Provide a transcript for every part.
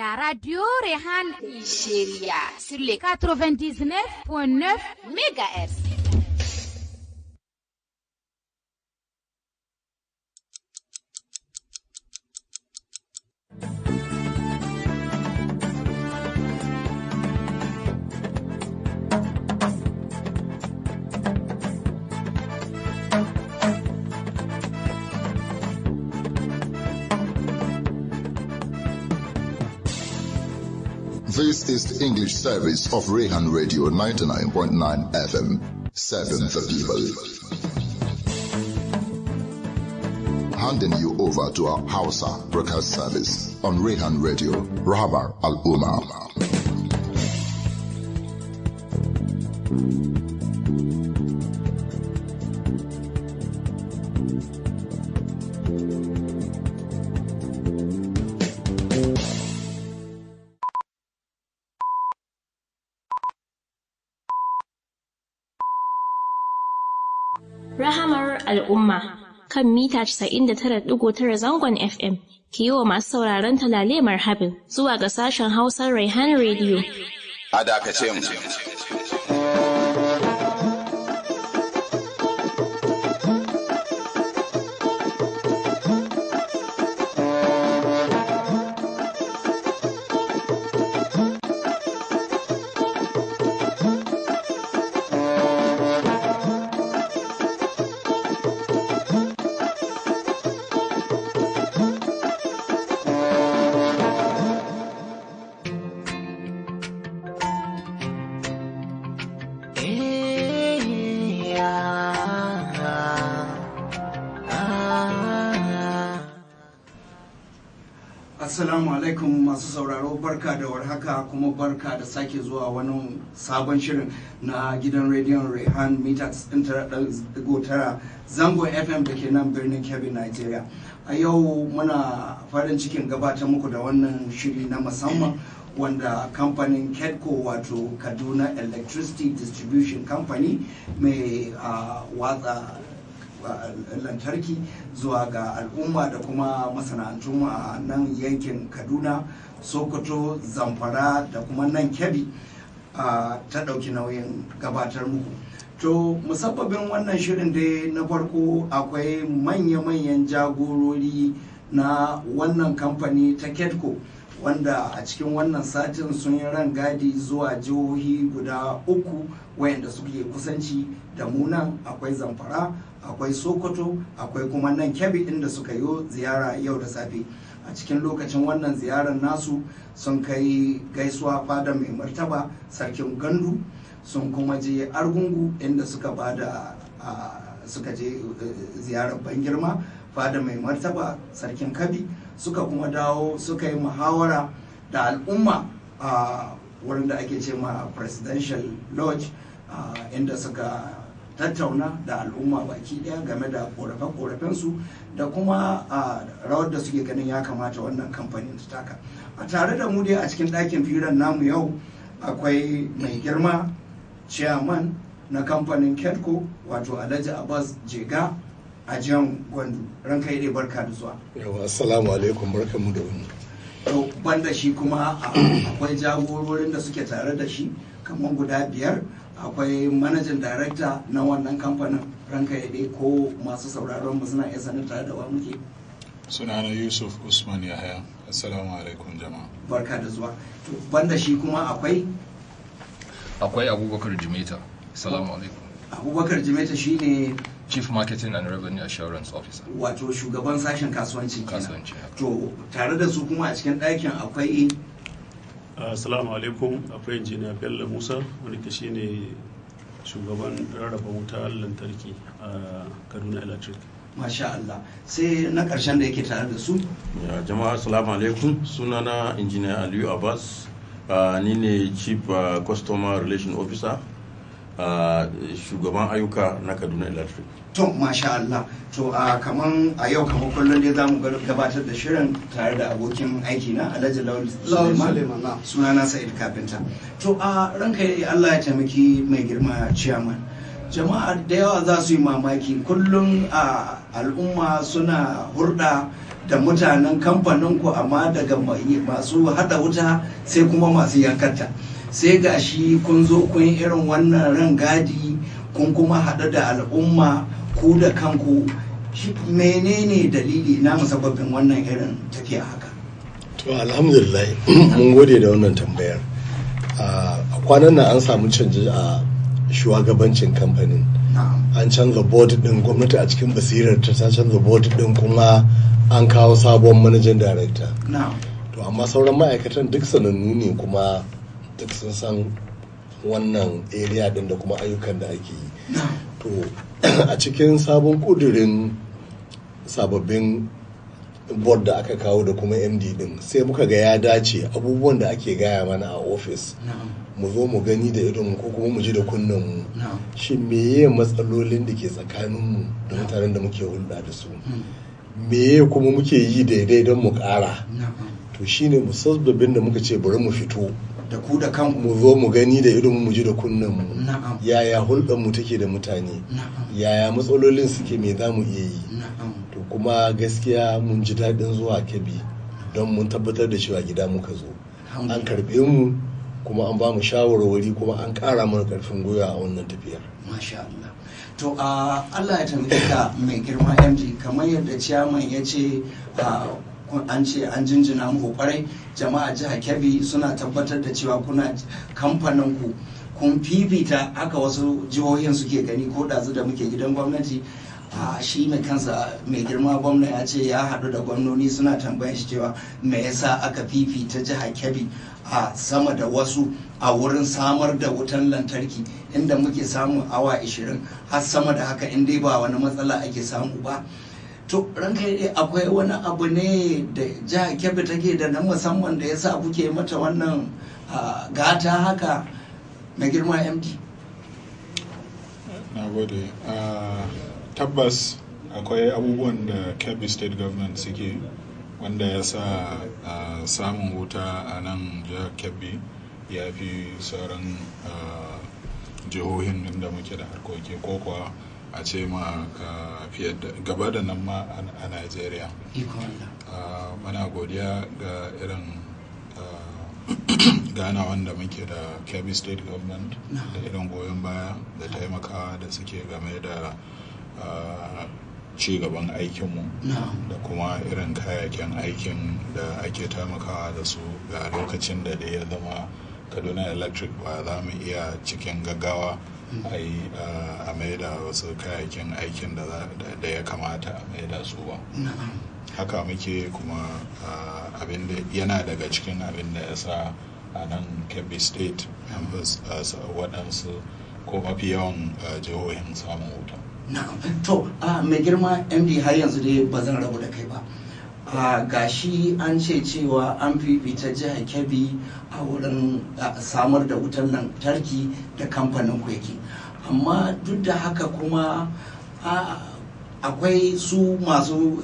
La radio Rehan Nigeria sur les 99.9 MHz. This is the English service of Rehan Radio 99.9 FM. Serving the people. Handing you over to our Hausa broadcast service on Rehan Radio, Rahabar Al Umar. Rahamar al'umma kan mita 99.9 zangon FM ke yi wa masu sauraron talale marhabin zuwa ga sashen Hausar Raihan Radio. A dakace mu. Assalamu alaikum masu sauraro, barka da warhaka kuma barka da sake zuwa wani sabon shirin na gidan rediyon Rehan mita 9.9 zangon FM da ke nan birnin Kebbi, Nigeria. A yau muna farin cikin gabatar muku da wannan shiri na musamman wanda kamfanin KEDCO, wato Kaduna Electricity Distribution Company, mai watsa lantarki zuwa ga al'umma da kuma masana'antu a nan yankin Kaduna, Sokoto, Zamfara da kuma nan Kebbi, ta ɗauki nauyin gabatar muku. To, musabbabin wannan shirin dai na farko akwai manya-manyan jagorori na wannan kamfani ta KEDCO wanda a cikin wannan satin sun yi rangadi zuwa jihohi guda uku wayanda suke kusanci da mu nan: akwai Zamfara, akwai Sokoto, akwai kuma nan Kebbi, inda suka yi ziyara yau da safe. A cikin lokacin wannan ziyarar nasu sun kai gaisuwa fada mai martaba Sarkin Gandu, sun kuma je Argungu inda suka bada suka je ziyarar ban girma fada mai martaba Sarkin Kabi, suka kuma dawo suka yi muhawara da al'umma a wurin da ake ce ma Presidential Lodge, inda suka tattauna da al'umma baki daya game da korafe-korafensu da kuma rawar da suke ganin ya kamata wannan kamfanin ta taka. A tare da mu dai a cikin ɗakin firar namu yau akwai mai girma chairman na kamfanin KEDCO, wato Alhaji Abbas Jega a jiyan Gwandu. Ranka yi, barka da zuwa. Yawa, assalamu alaikum, barkanmu da wani. To, banda shi kuma akwai jagororin da suke tare da shi kamar guda biyar. Akwai managing director na wannan kamfanin. Ranka ya dai, ko masu sauraron mu suna iya sanin tare da wa muke? Sunana Yusuf Usman Yahaya. Assalamu alaikum jama'a. Barka da zuwa. To, banda shi kuma akwai Akwai Abubakar Jimeta. Assalamu alaikum. Abubakar Jimeta shine Chief Marketing and Revenue Assurance Officer. Wato shugaban sashen kasuwanci kenan. Kasuwanci, haka. To, tare da su kuma a cikin ɗakin akwai Assalamu alaikum, akwai Injiniya Bello Musa wanda ke shine shugaban rarraba wuta lantarki a Kaduna Electric. Masha Allah. Sai na ƙarshen da yake tare da su. Ya jama'a, assalamu alaikum, sunana Engineer Aliyu Abbas. Ni ne Chief Customer Relation Officer, shugaban ayyuka na Kaduna Electric. To, masha Allah. To, a kaman a yau kamar kullum dai zamu gabatar da shirin tare da abokin aiki na Alhaji Lawal Lawal Suleiman. Suleiman, na. Sunana Sa'id Kafinta. To, a ranka ya Allah ya taimaki mai girma chairman. Jama'a da yawa za su yi mamaki, kullum a al'umma suna hurɗa da mutanen kamfanin ku, amma daga masu hada wuta sai kuma masu yankarta. Sai gashi kun zo kun yi irin wannan rangadi, kun kuma haɗu da al'umma ku da kanku. Shi menene dalili na musabbabin wannan irin tafiya haka? To, alhamdulillah, mun gode da wannan tambayar. A kwanan nan an samu canji a shugabancin kamfanin. An canza board din. Gwamnati a cikin basirar ta canza board din, kuma an kawo sabon managing director. To, amma sauran ma'aikatan duk sanannu ne, kuma duk sun san wannan area din da kuma ayyukan da ake yi. To, a cikin sabon kudirin sababbin board da aka kawo da kuma MD din, sai muka ga ya dace abubuwan da ake gaya mana a ofis mu zo mu gani da idonmu ko kuma mu ji da kunnenmu. Shin meye matsalolin da ke tsakaninmu da mutanen da muke hulɗa da su? Meye kuma muke yi daidai don mu ƙara? To, shine musabbabin da muka ce bari mu fito da ku da kanku mu zo mu gani da idonmu, mu ji da kunnenmu, yaya hulɗarmu take da mutane, yaya matsalolin suke, me za mu iya yi. To, kuma gaskiya mun ji daɗin zuwa Kebbi, don mun tabbatar da cewa gida muka zo. An karɓe mu, kuma an ba mu shawarwari, kuma an ƙara mana ƙarfin gwiwa a wannan tafiyar. Masha Allah. To, a Allah ya taimake ka, mai girma MD. Kamar yadda ciyaman ya ce, an ce an jinjina muku kwarai. Jama'a jihar Kebbi suna tabbatar da cewa kuna kamfanin ku kun fifita, haka wasu jihohin suke gani. Ko ɗazu da muke gidan gwamnati, a shi mai kansa mai girma gwamna ya ce ya haɗu da gwamnoni, suna tambayan shi cewa me yasa aka fifita jihar Kebbi a sama da wasu a wurin samar da wutan lantarki, inda muke samun awa 20 har sama da haka, in dai ba wani matsala ake samu ba. To, ranka dai, akwai wani abu ne da jihar Kebbi take da na musamman da yasa kuke mata wannan gata haka, mai girma MD? Na gode. Tabbas akwai abubuwan da Kebbi State Government suke wanda ya sa samun wuta a nan jihar Kebbi ya fi sauran jihohin inda muke da harkoki, ko kuwa a ce ma fiye gaba da nan ma a Nigeria. Muna godiya ga irin gana wanda muke da Kebbi State Government da irin goyon baya da taimakawa da suke game da ci gaban aikinmu, da kuma irin kayayyakin aikin da ake taimakawa da su ga lokacin da ya zama Kaduna Electric ba za mu iya cikin gaggawa a yi a maida wasu kayayyakin aikin da ya kamata a maida su ba. Haka muke, kuma abin da yana daga cikin abin da ya sa a nan Kebbi State waɗansu ko mafi yawan jihohin samun wuta. To, mai girma MD, har yanzu dai ba zan rabu da kai ba. Gashi an ce cewa an fifita jihar Kebbi a wurin samar da wutar lantarki da kamfanin ku yake, amma duk da haka kuma akwai su masu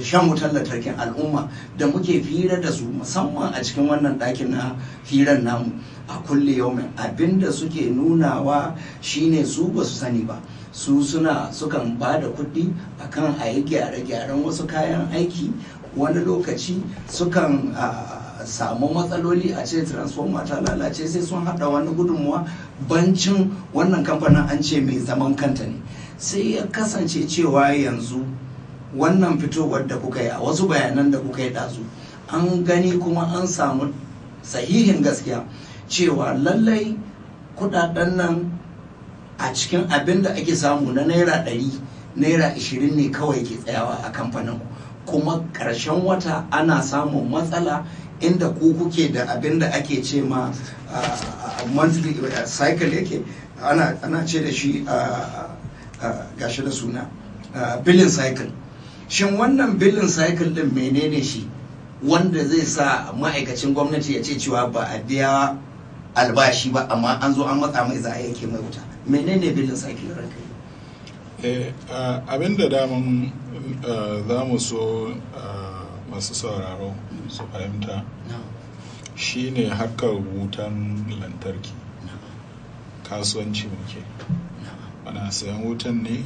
shan wutar lantarkin, al'umma da muke fira da su, musamman a cikin wannan ɗakin na hirar namu a kulle yau, abinda suke nunawa shine su ba su sani ba. Su suna sukan ba da kuɗi akan a yi gyare-gyaren wasu kayan aiki. Wani lokaci sukan samu matsaloli, a ce transformer ta lalace, sai sun hada wani gudunmuwa. Bancin wannan kamfanin an ce mai zaman kanta ne. Sai ya kasance cewa yanzu wannan fitowar da kuka yi, a wasu bayanan da kuka yi ɗazu, an gani kuma an samu sahihin gaskiya cewa lallai kudaden nan a cikin abin da ake samu na ₦100, ₦20 ne kawai ke tsayawa a kamfanin ku. Kuma ƙarshen wata ana samun matsala inda ku kuke da abin da ake ce ma monthly cycle yake, ana ce da shi, gashi da suna billing cycle. Shin wannan billing cycle din menene shi, wanda zai sa ma'aikacin gwamnati ya ce cewa ba a biya albashi ba, amma an zo an matsa mai za a yanke mai wuta? Menene billing cycle, ranka? Abin da daman za mu so masu sauraro su fahimta shine harkar wutan lantarki kasuwanci muke. Muna sayan wutan ne,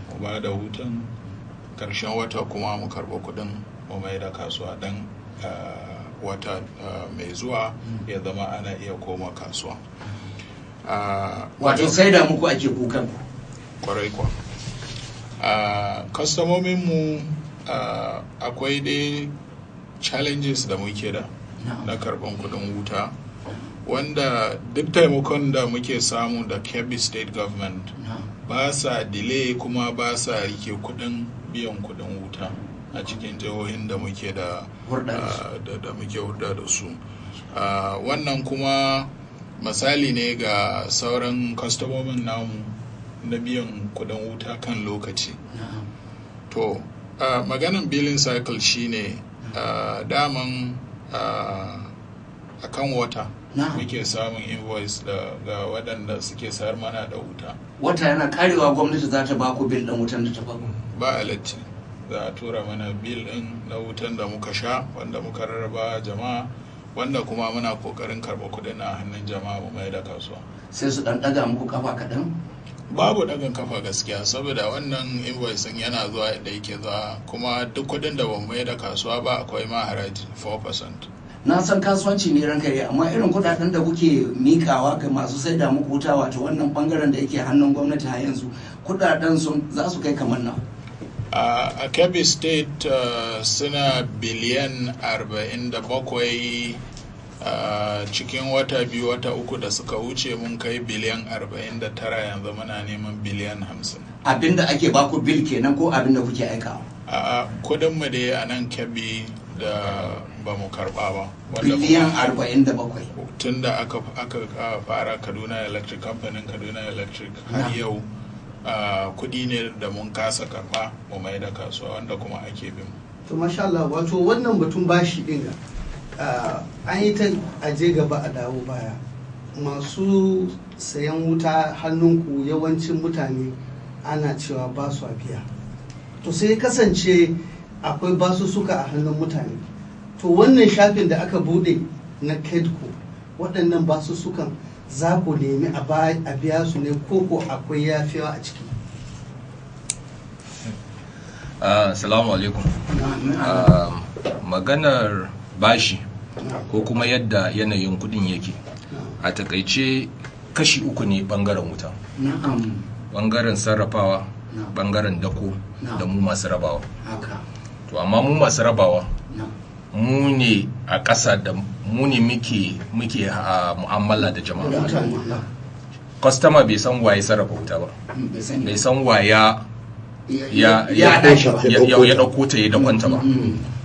mu ba da wutan, karshen wata kuma mu karɓi kuɗin. mu mai da kasuwa dan wata mai zuwa ya zama ana iya koma kasuwa. Wato sai da muku ake kukan kwarai kwa. Kwastomominmu akwai dai challenges da muke da na karban kudin wuta, wanda duk taimakon da muke samu da Kebbi State Government ba sa delay kuma ba sa rike kudin biyan kudin wuta a cikin jihohin da muke da da muke hurda da su. Wannan kuma misali ne ga sauran kwastomomin namu na biyan kudin wuta kan lokaci. To maganan billing cycle shine daman a kan wata muke samun invoice ga waɗanda suke sayar mana da wuta. Wata yana karewa gwamnati za ta baku bil ɗin wutan da ta baku? Ba alatti, za a tura mana bil ɗin na wutan da muka sha, wanda muka rarraba jama'a, wanda kuma muna kokarin karɓa kuɗin a hannun jama'a mu mai da kasuwa. Sai su ɗan ɗaga muku kafa kaɗan? Babu ɗagan kafa gaskiya, saboda wannan invoice yana zuwa da yake zuwa, kuma duk kuɗin da bamu mai da kasuwa ba akwai ma haraji 4%. Na san kasuwanci ne ranka ne, amma irin kudaden da kuke mikawa ga masu saida muku wuta, wato wannan bangaren da yake hannun gwamnati har yanzu, kudaden sun za su kai kamar nawa? A Kebbi State suna biliyan 47. Cikin wata 2 wata 3 da suka wuce mun kai biliyan 49, yanzu muna neman biliyan 50. Abinda ake baku bil kenan ko abinda kuke aikawa? A kudin mu dai a nan Kebbi da ba mu karba ba. Biliyan 47. Tun da aka fara Kaduna Electric, kamfanin Kaduna Electric har yau kudi ne da mun kasa karba mu mai da kasuwa, wanda kuma ake bin. To masha Allah, wato wannan batun bashi din an yi ta aje gaba a dawo baya. Masu sayan wuta hannunku yawancin mutane ana cewa ba su biya. To sai kasance akwai basussuka a hannun mutane. To wannan shafin da aka bude na KEDCO, waɗannan basussukan za ku nemi a biya su ne koko akwai yafiya a ciki? Salamu alaikum. Maganar bashi ko kuma yadda yanayin kudin yake a takaice kashi uku ne bangaren wuta. Bangaren sarrafawa, bangaren dako da mu masu rabawa. To amma mu masu rabawa mu ne a ƙasa da mu ne muke mu'amala da jama'a. Kwastama bai san waye sarrafa wuta ba, bai san waya ya ɗauko ta ya dakwanta ba.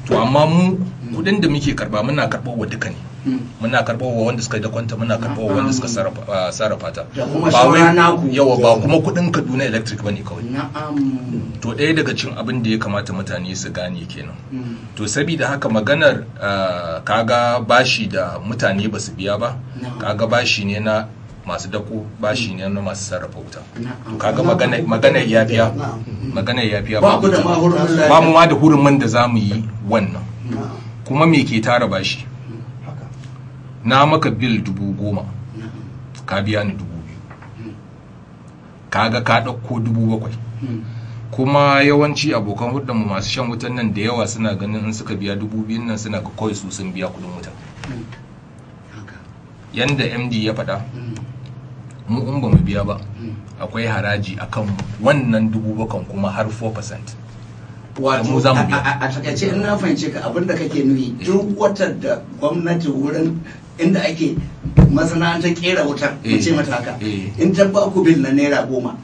To amma mu kudin da muke karba muna karɓar wa duka ne. Muna karɓar wa wanda suka dakwanta, muna karɓar wa wanda suka sarrafa ta. Ba wai yawa ba kuma kudin Kaduna Electric bane kawai. To ɗaya daga cikin abin da ya kamata mutane su gane kenan. To saboda haka maganar kaga bashi da mutane ba su biya ba, kaga bashi ne na masu dako, bashi ne na masu sarrafa wuta. To kaga magana yafiya, magana yafiya ba mu ma da hurumin da zamu yi wannan. Kuma me ke tara bashi? Na maka bil 10,000, ka biya ni 2,000, kaga ka ɗauko 7,000. Kuma yawanci abokan hulɗarmu masu shan wutan nan da yawa suna ganin in suka biya 2,000 nan suna ga kawai su sun biya kuɗin wuta. Yanda MD ya faɗa, mu in ba mu biya ba akwai haraji akan wannan 7,000 kuma har 4%. Wato a takaice in na fahimce ka, abin da kake nufi duk watan da gwamnati wurin inda ake masana'antar kera wutar, mu ce mata haka, in ta ba ku bil na naira 10,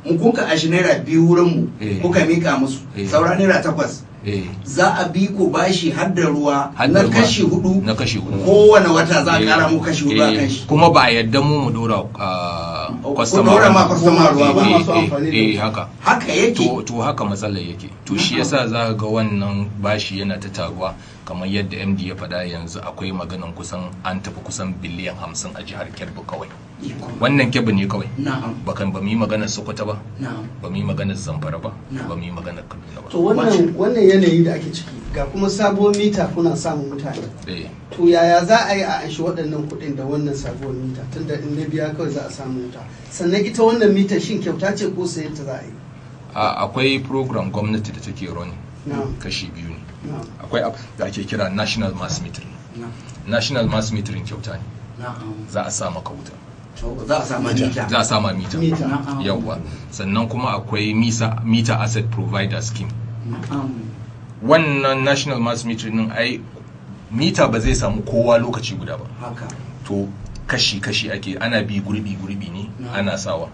in kun ka ashi naira 2 wurin mu kuka mika musu, saura naira 8, za a bi ku bashi har da ruwa na kashi 4, na kashi 4 kowane wata za a kara mu kashi 4 a kan shi. Kuma ba a yadda mu dora kwastama dora ma kwastama ruwa ba. Haka haka yake. To haka matsalar yake. To shi yasa za ga wannan bashi yana ta taruwa, kamar yadda MD ya faɗa yanzu akwai maganan kusan an tafi kusan biliyan 50 a jihar Kebbi kawai. Wannan Kebbi ne kawai. Bakan ba mu yi maganar Sokoto ba, ba mu yi maganar Zamfara ba, ba mu yi maganar Kaduna ba. To wannan yanayi da ake ciki ga kuma sabuwar mita kuna samun mutane. To yaya za a yi a anshi waɗannan kuɗin da wannan sabuwar mita, tunda in na biya kawai za a samu wuta? Sannan ita wannan mita shin kyauta ce ko sayan ta za a yi? Akwai program gwamnati da take running Kashi biyu ne. Akwai abu da ake kira national mass metering. National mass metering kyauta ne. Za a sa maka wuta. Za a sa mita. Za a sa ma mita. Yawwa. Sannan kuma akwai meter asset provider scheme. Wannan national mass metering din, ai mita ba zai samu kowa lokaci guda ba. To kashi-kashi ake, ana bi gurbi-gurbi ne ana sawa.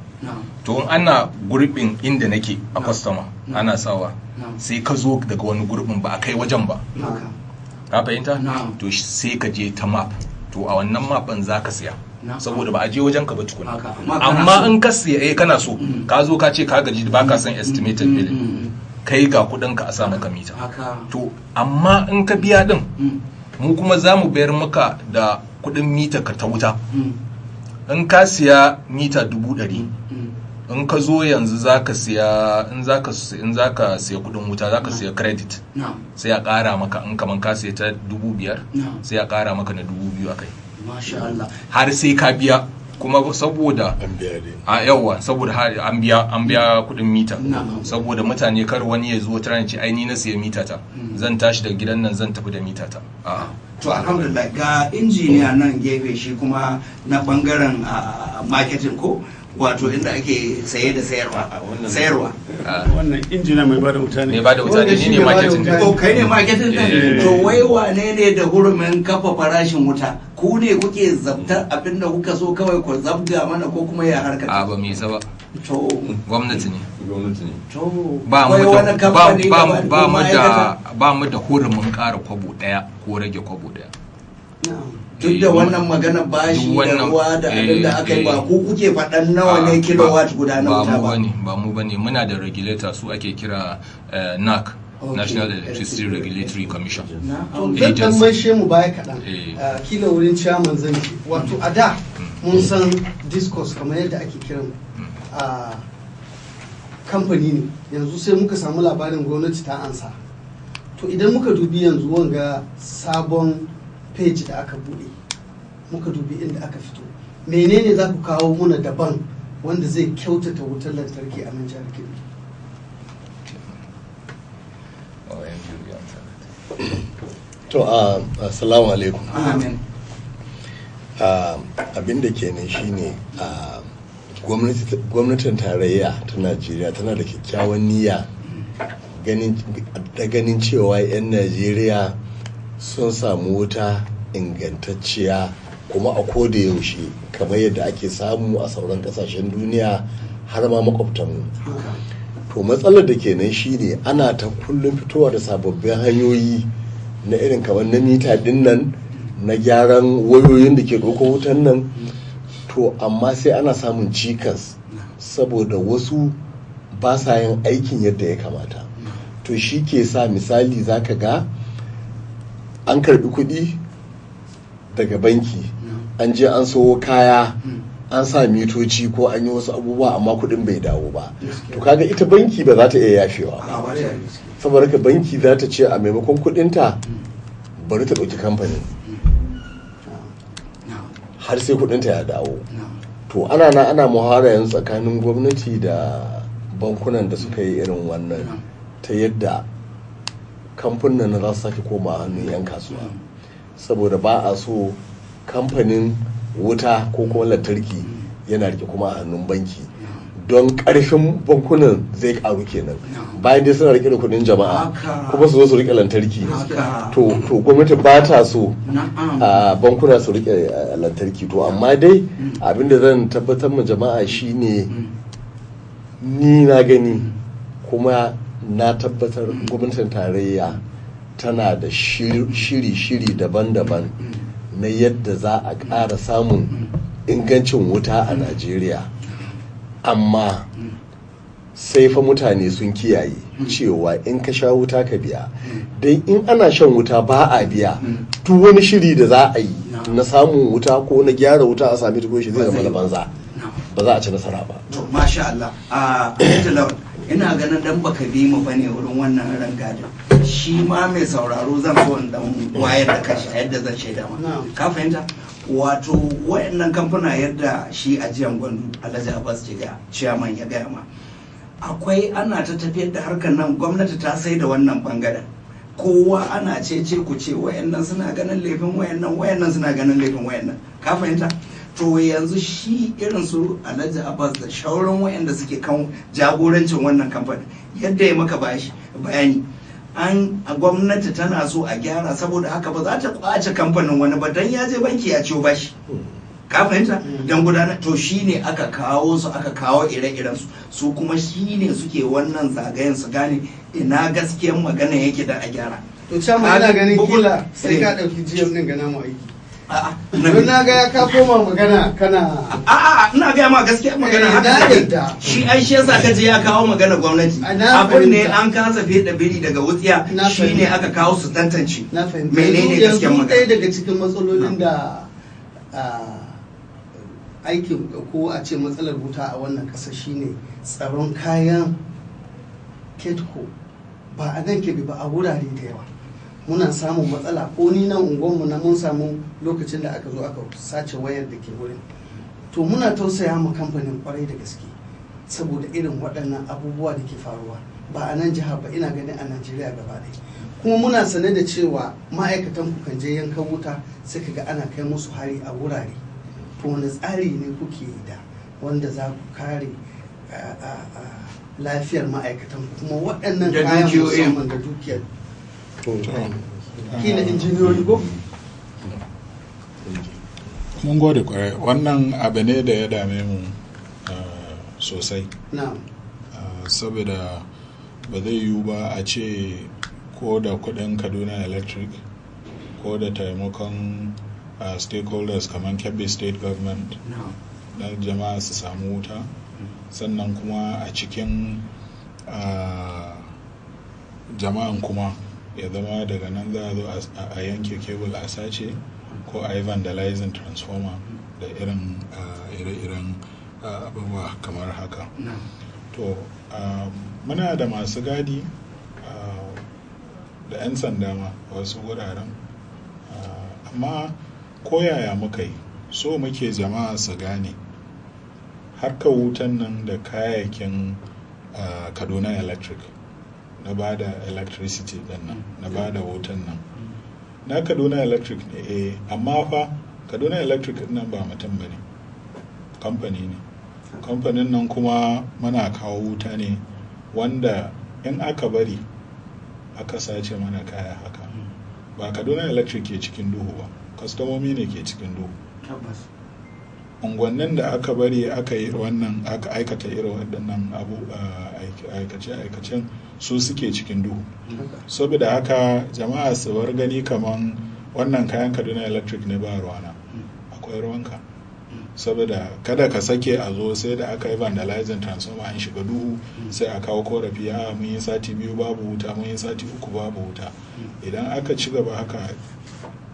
To in ana gurbin inda nake a customer ana sawa, sai ka zo daga wani gurbin ba a kai wajen ba, ka fahimta? To sai ka je ta map. To a wannan map ɗin za ka siya, saboda ba a je wajen ka ba tukuna. Amma in ka siya, eh, kana so ka zo ka ce ka gaji, ba ka son estimated billing, kai ga kuɗin ka, a sa maka mita. To amma in ka biya din, mu kuma za mu bayar maka da kuɗin mita ka ta wuta. In ka siya mita 100,000, in ka zo yanzu za ka siya, in za ka siya kuɗin wuta, za ka siya credit, sai a ƙara maka. In kaman ka siya ta 5,000, sai a ƙara maka na 2,000 a kai har sai ka biya. Kuma saboda a yawa, saboda har an biya kudin mita, saboda mutane kar wani ya zo tana ce, "Ai ni na siya mita ta, zan tashi daga gidan nan zan tafi da mita ta." A'a. To alhamdulillah, ga injiniya nan gefe, shi kuma na bangaren marketing, ko wato inda ake saye da sayarwa. Wannan injiniya mai bada wuta ne. Mai bada wuta ne, ni ne marketing din. To kai ne marketing din. To wai wane ne da hurumin kafa farashin wuta? Ku ne kuke zabtar abinda kuka so kawai ku zabga mana, ko kuma ya harka? A, ba mu isa ba. To gwamnati ne. Gwamnati ne. To ba mu akwai wani da ba kamfani ba da ba mu da ma'aikata? Ba mu da hurumin ƙara kwabo ɗaya ko rage kwabo ɗaya. Duk da wannan magana bashi Duk da wannan- ruwa da abin da aka yi, ba eh. ku kuke faɗan nawa ne kilowatt guda na Ba wuta mu ba? bane, ba mu bane. Muna da regulator, su ake kira NAC, National Electricity Regulatory Commission. To zan dan Agency. maishe mu baya kaɗan. Eh. Kila wurin chairman zan ce, wato a da mun san discos kamar yadda ake kiran a kamfani ne, yanzu sai muka samu labarin gwamnati ta ansa. To idan muka dubi yanzu wanga sabon page da aka bude, muka dubi inda aka fito, menene za ku kawo muna daban wanda zai kyautata wutar lantarki a nan jihar Kebbi? Oh, yanzu ya amsa that. To assalamu alaikum. Amin. Abin da kenan shine, gwamnatin tarayya ta Najeriya tana da kyakkyawan niyya da ganin cewa 'yan Najeriya sun samu wuta ingantacciya kuma a koda yaushe, kamar yadda ake samu a sauran kasashen duniya har ma makwabtanmu. To matsalar da kenan shine ana ta kullum fitowa da sababbin hanyoyi na irin kamar na mita din nan, na gyaran wayoyin da ke ɗauko wutan nan. To amma sai ana samun cikas saboda wasu ba sa yin aikin yadda ya kamata. To shi ke sa misali zaka ga an karbi kuɗi daga banki, an je an sawo kaya, an sa mitoci ko an yi wasu abubuwa, amma kuɗin bai dawo ba. To kaga ita banki ba za ta iya yafewa ba, saboda haka banki za ta ce a maimakon kuɗinta bari ta ɗauki kamfanin har sai kuɗinta ya dawo. To ana na ana muhawara yanzu tsakanin gwamnati da bankunan da suka yi irin wannan, ta yadda kamfanin na za su sake koma hannun 'yan kasuwa, saboda ba a so kamfanin wuta ko kuma lantarki yana rike kuma a hannun banki, don karfin bankunan zai karu kenan, bayan dai suna rike da kudin jama'a kuma su zo su rike lantarki. To gwamnati ba ta so a bankuna su rike lantarki. To amma dai abinda zan tabbatar ma jama'a shine, ni na gani kuma na tabbatar gwamnatin tarayya tana da shiri-shiri daban-daban na yadda za a ƙara samun ingancin wuta a Najeriya. Amma sai fa mutane sun kiyaye cewa in ka sha wuta ka biya, don in ana shan wuta ba a biya, duk wani shiri da za a yi na samun wuta ko na gyara wuta a sami tuko shi zai zama na banza, ba za a ci nasara ba. To masha Allah. A Lawan, ina ganin dan baka bi mu bane wurin wannan rangadin. Shi ma mai sauraro zan so in dan wayar da kashi a yadda zan shaida ma. Ka fahimta? Wato wayannan kamfuna, yadda shi ajiyan gwandu Alhaji Abbas Jiga chairman ya gaya ma. Akwai ana ta tafiyar da harkar nan, gwamnati ta sai da wannan bangaren. Kowa ana cece ku ce wayannan suna ganin laifin wayannan, wayannan suna ganin laifin wayannan, ka fahimta? To yanzu shi irin su Alhaji Abbas da shauran wayanda suke kan jagorancin wannan kamfani, yadda ya maka bashi bayani, an a gwamnati tana so a gyara, saboda haka ba za ta kwace kamfanin wani ba dan ya je banki ya ciyo bashi, ka fahimta, don gudanar. To shine aka kawo su, aka kawo ire-iren su, su kuma shine suke wannan zagayen su gane ina gaskiyar magana yake da a gyara. To chama, ina ganin kila sai ka dauki GM din ga namu aiki. Don na ga ya ka koma magana kana A'a, ina gaya ma gaskiya magana haka take. Shi ai shi yasa ka je ya kawo magana gwamnati. Abin ne an kasa feda biri daga wutsiya, shine aka kawo su tantance. Na fahimta. Menene gaskiyar Yanzu magana? ɗaya daga cikin matsalolin da aikin ko a ce matsalar wuta a wannan ƙasa shine tsaron kayan Ketco. Ba a nan Kebbi ba, a wurare da yawa muna samun matsala. Ko ni nan unguwanmu na mun samu lokacin da aka zo aka sace wayar da ke wurin. To muna tausaya ma kamfanin kwarai da gaske saboda irin waɗannan abubuwa da ke faruwa, ba a nan jiha ba, ina ganin a Najeriya gaba ɗaya. Kuma muna sane da cewa ma'aikatan ku kan je yankan wuta, sai ka ga ana kai musu hari a wurare. To wani tsari ne kuke da wanda za ku kare lafiyar ma'aikatan ku kuma waɗannan Da kayan, dukiyoyin. musamman da dukiyar kila injiniyoyi ko? Mun gode kwarai. Wannan abu ne da ya dame mu sosai. Saboda ba zai yiwu ba a ce ko da kudin Kaduna Electric ko da taimakon stakeholders kamar Kebbi State Government na jama'a su samu wuta, sannan kuma a cikin jama'an kuma ya zama daga nan za a zo a yanke cable a sace ko a yi vandalizing transformer da irin ire-iren abubuwa kamar haka. To muna da masu gadi da 'yan sanda ma a wasu wuraren, amma koyaya muka yi, so muke jama'a su gane harkar wutan nan da kayayyakin Kaduna Electric na ba da electricity din nan, na ba da wutan nan na Kaduna Electric ne, eh, amma fa Kaduna Electric din nan ba mutum ba ne, kamfani ne. Kamfanin nan kuma muna kawo wuta ne, wanda in aka bari aka sace mana kaya haka, ba Kaduna Electric ke cikin duhu ba, kwastomomi ne ke cikin duhu. Unguwannin da aka bari aka yi wannan, aka aikata irin waɗannan abu aikace-aikacen, su suke cikin duhu. Saboda haka jama'a su bar gani kaman wannan kayan Kaduna Electric ne, ba ruwana. Akwai ruwanka, saboda kada ka sake a zo sai da aka yi vandalizing transformer an shiga duhu sai a kawo korafi, a mun yi sati 2 babu wuta, mun yi sati 3 babu wuta. Idan aka ci gaba haka,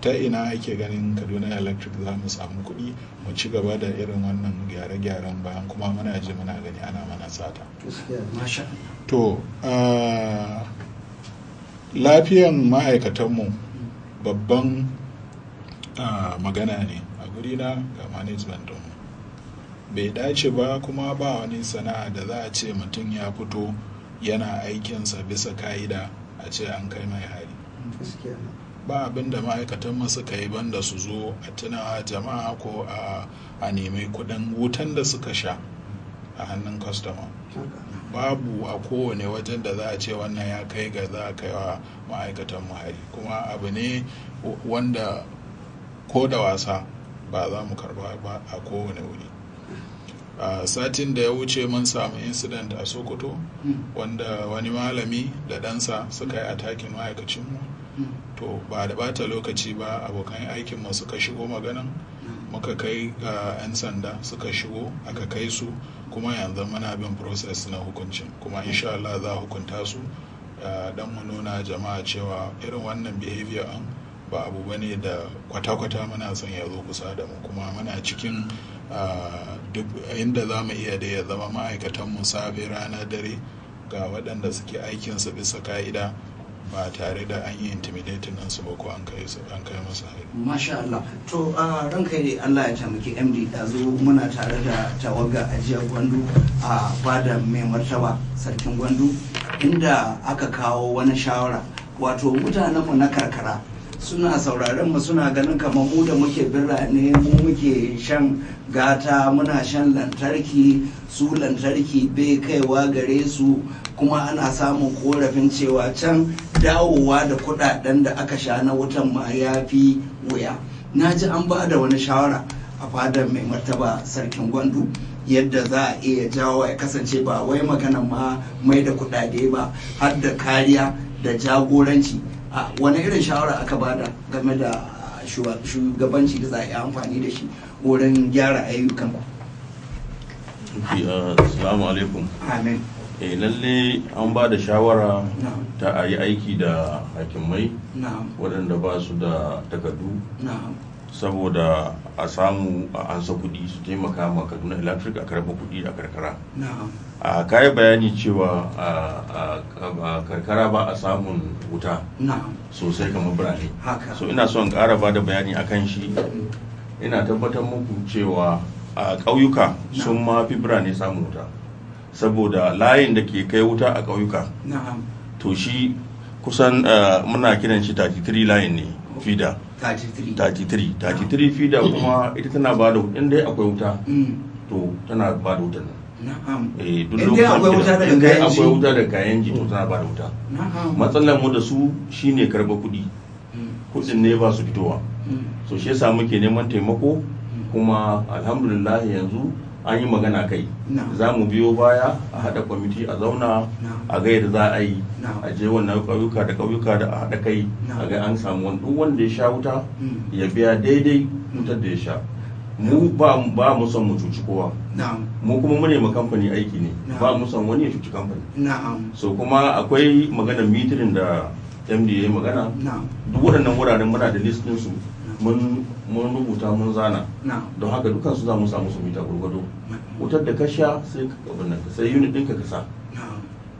ta ina ake ganin Kaduna Electric za mu samu kuɗi mu ci gaba da irin wannan gyare-gyaren, bayan kuma muna ji muna gani ana mana sata? To lafiyan ma'aikatanmu babban magana ne a gurina ga management ɗinmu. Bai dace ba, kuma ba wani sana'a da za a ce mutum ya fito yana aikinsa bisa ka'ida a ce an kai mai hari. Ba abin da ma'aikatan suka yi banda su zo a tunawa jama'a ko a nemi kudin wutan da suka sha a hannun kwastama. Babu a kowane wajen da za a ce wannan ya kai ga za a kai wa ma'aikatan mu hari, kuma abu ne wanda ko da wasa ba za mu karba ba a kowane wuri. A satin da ya wuce mun samu incident a Sokoto, wanda wani malami da ɗansa suka yi attacking ma'aikacinmu. To ba da bata lokaci ba abokan aikinmu suka shigo maganan, muka kai ga 'yan sanda suka shigo, aka kai su, kuma yanzu muna bin process na hukuncin, kuma insha Allah za a hukunta su, don mu nuna jama'a cewa irin wannan behavior an ba abu bane da kwata-kwata muna son ya zo kusa da mu. Kuma muna cikin duk inda za mu iya da ya zama ma'aikatanmu safe, rana, dare, ga waɗanda suke aikinsu bisa ka'ida. ba tare da an yi intimidating ɗinsu ba ko an kai masu hari. Masha Allah. To ranka yi Allah ya taimaki MD, ɗazu muna tare da tawaga ajiyar Gwandu a fada mai martaba sarkin Gwandu, inda aka kawo wani shawara. Wato mutanenmu na karkara suna sauraron mu, suna ganin kamar mu da muke birane mu muke shan gata, muna shan lantarki, su lantarki bai kaiwa gare su, kuma ana samun korafin cewa can dawowa da kudaden da aka sha na wutan ma ya fi wuya. Na ji an ba da wani shawara a fadar mai martaba sarkin Gwandu yadda za a iya jawo ya kasance ba wai magana ma mai da kudade ba, har da kariya da jagoranci. Wani irin shawara aka bada game da shugabanci da za a yi amfani da shi wurin gyara ayyukan ku? Assalamu alaikum. Amin. Lalle an ba da shawara ta a yi aiki da hakimai waɗanda ba su da takardu, saboda a samu a ansa kuɗi su taimaka ma Kaduna Electric a karɓa kuɗi a karkara. A kayi bayani cewa a karkara ba a samun wuta sosai kamar birane. So ina son ƙara ba da bayani akan shi. Ina tabbatar muku cewa a ƙauyuka sun ma fi birane samun wuta, saboda layin da ke kai wuta a ƙauyuka, to shi kusan muna kiran shi 33 line ne, feeder 33 feeder, kuma ita tana ba da, inda akwai wuta to tana ba da wutan nan. Duk lokacin inda akwai wuta da kayan ji, to tana ba da wuta. Matsalar mu da su shine karba kuɗi, kuɗin ne ba su fitowa. So shi yasa muke neman taimako, kuma alhamdulillah yanzu an yi magana kai, za mu biyo baya a haɗa kwamiti a zauna a ga yadda za a yi a je wannan ƙauyuka da ƙauyuka da a haɗa kai a ga an samu wani duk wanda ya sha wuta ya biya daidai wutar da ya sha. Mu ba mu son mu cuci kowa, mu kuma mu nema kamfani aiki ne, ba mu son wani ya cuci kamfani. So kuma akwai maganar mitirin da MD ya yi magana. Duk waɗannan wuraren muna da list ɗinsu, mun rubuta, mun zana. Don haka dukansu za mu samu su mita gwargwado wutar da ka sha, sai abin nan sai unit ɗinka ka sa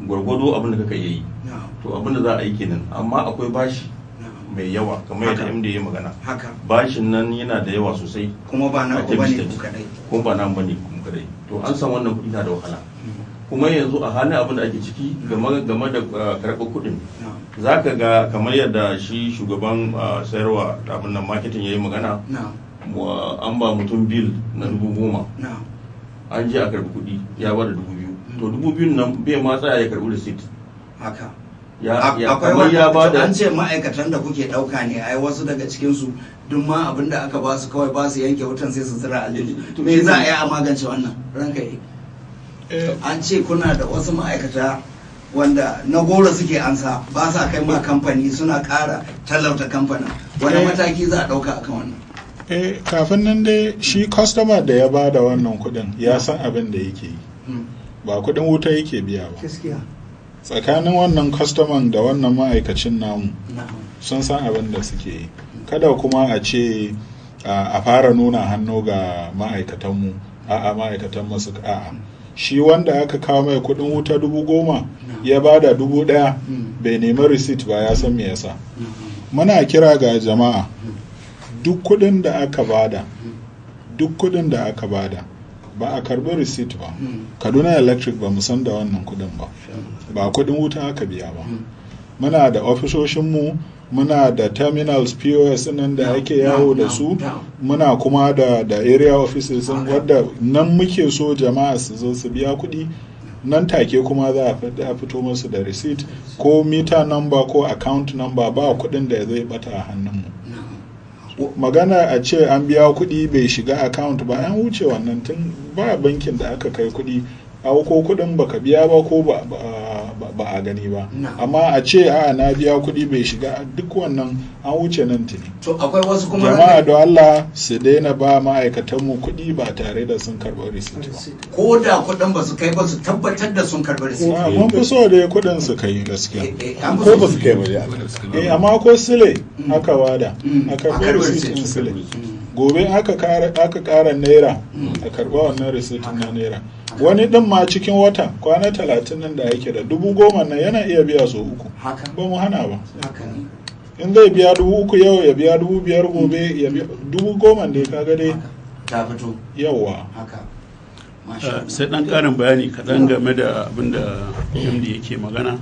gwargwado abin da kaka yi. To abin da za a yi kenan. Amma akwai bashi mai yawa kamar yadda MD ya magana. Bashin nan yana da yawa sosai, kuma ba na ku bane ku kadai. Kuma ba na bane ku kadai. To an san wannan kuɗi na da wahala. Kuma yanzu a halin abin da ake ciki game da karɓar kuɗin, za ka ga kamar yadda shi shugaban sayarwa abin nan marketing ya yi magana, an ba mutum bil na 10,000, an je a karɓi kuɗi, ya ba da 2,000. To 2,000 nan bai ma tsaya ya karɓi receipt. Haka. Akwai ya ba da an ce ma'aikatan da kuke ɗauka ne, ai wasu daga cikinsu duk ma abin da aka ba su kawai ba su yanke wutan sai su zira aljihu. Me za a yi a magance wannan, ranka yi? An ce kuna da wasu ma'aikata wanda na goro suke ansa, ba sa kai ma kamfani, suna ƙara talauta kamfanin. Wani mataki za a ɗauka akan wannan? Kafin nan dai, shi customer da ya ba da wannan kuɗin ya san abin da yake yi, ba kuɗin wuta yake biya ba. Tsakanin wannan customer da wannan ma'aikacin namu sun san abin da suke yi. Kada kuma a ce a fara nuna hannu ga ma'aikatanmu, a'a ma'aikatan masu, a'a. Shi wanda aka kawo mai kudin wuta 10,000 ya ba da 1,000, bai nemi receipt ba, ya san me yasa. Muna kira ga jama'a, duk kudin da aka bada, duk kudin da aka bada ba a karbi receipt ba, Kaduna Electric ba mu san da wannan kudin ba, ba kudin wuta aka biya ba. Muna da ofisoshinmu, muna da terminals POS nan da ake yawo da su, muna kuma da area offices wadda nan muke so jama'a su zo su biya kuɗi nan take, kuma za a fito musu da receipt ko meter number ko account number. Ba kuɗin da zai bata a hannunmu. Magana a ce an biya kuɗi bai shiga account ba, an wuce wannan tun. Ba bankin da aka kai kuɗi ko kuɗin baka biya ba ko ba a gani ba. Amma a ce a na biya kuɗi bai shiga, duk wannan an wuce nan tuni. To akwai wasu kuma jama'a, don Allah su daina ba ma'aikatan mu kuɗi ba tare da sun karɓi receipt ba. Ko da kuɗin ba su kai ba, su tabbatar da sun karɓi receipt. Mun fi so dai kuɗin su kai gaskiya. Ko ba su kai ba dai. Amma ko sile aka wada, a karɓi receipt din sile. Gobe aka kara naira, a karba wannan receipt na naira. Wani din ma cikin wata kwana 30 nan da yake da 10,000 nan yana iya biya so 3. Ba mu hana ba. In zai biya 3,000 yau, ya biya 5,000 gobe, ya biya 10,000 dai, kaga dai ta fito. Yawa. Haka. Sai dan karin bayani kaɗan game da abin da MD yake magana.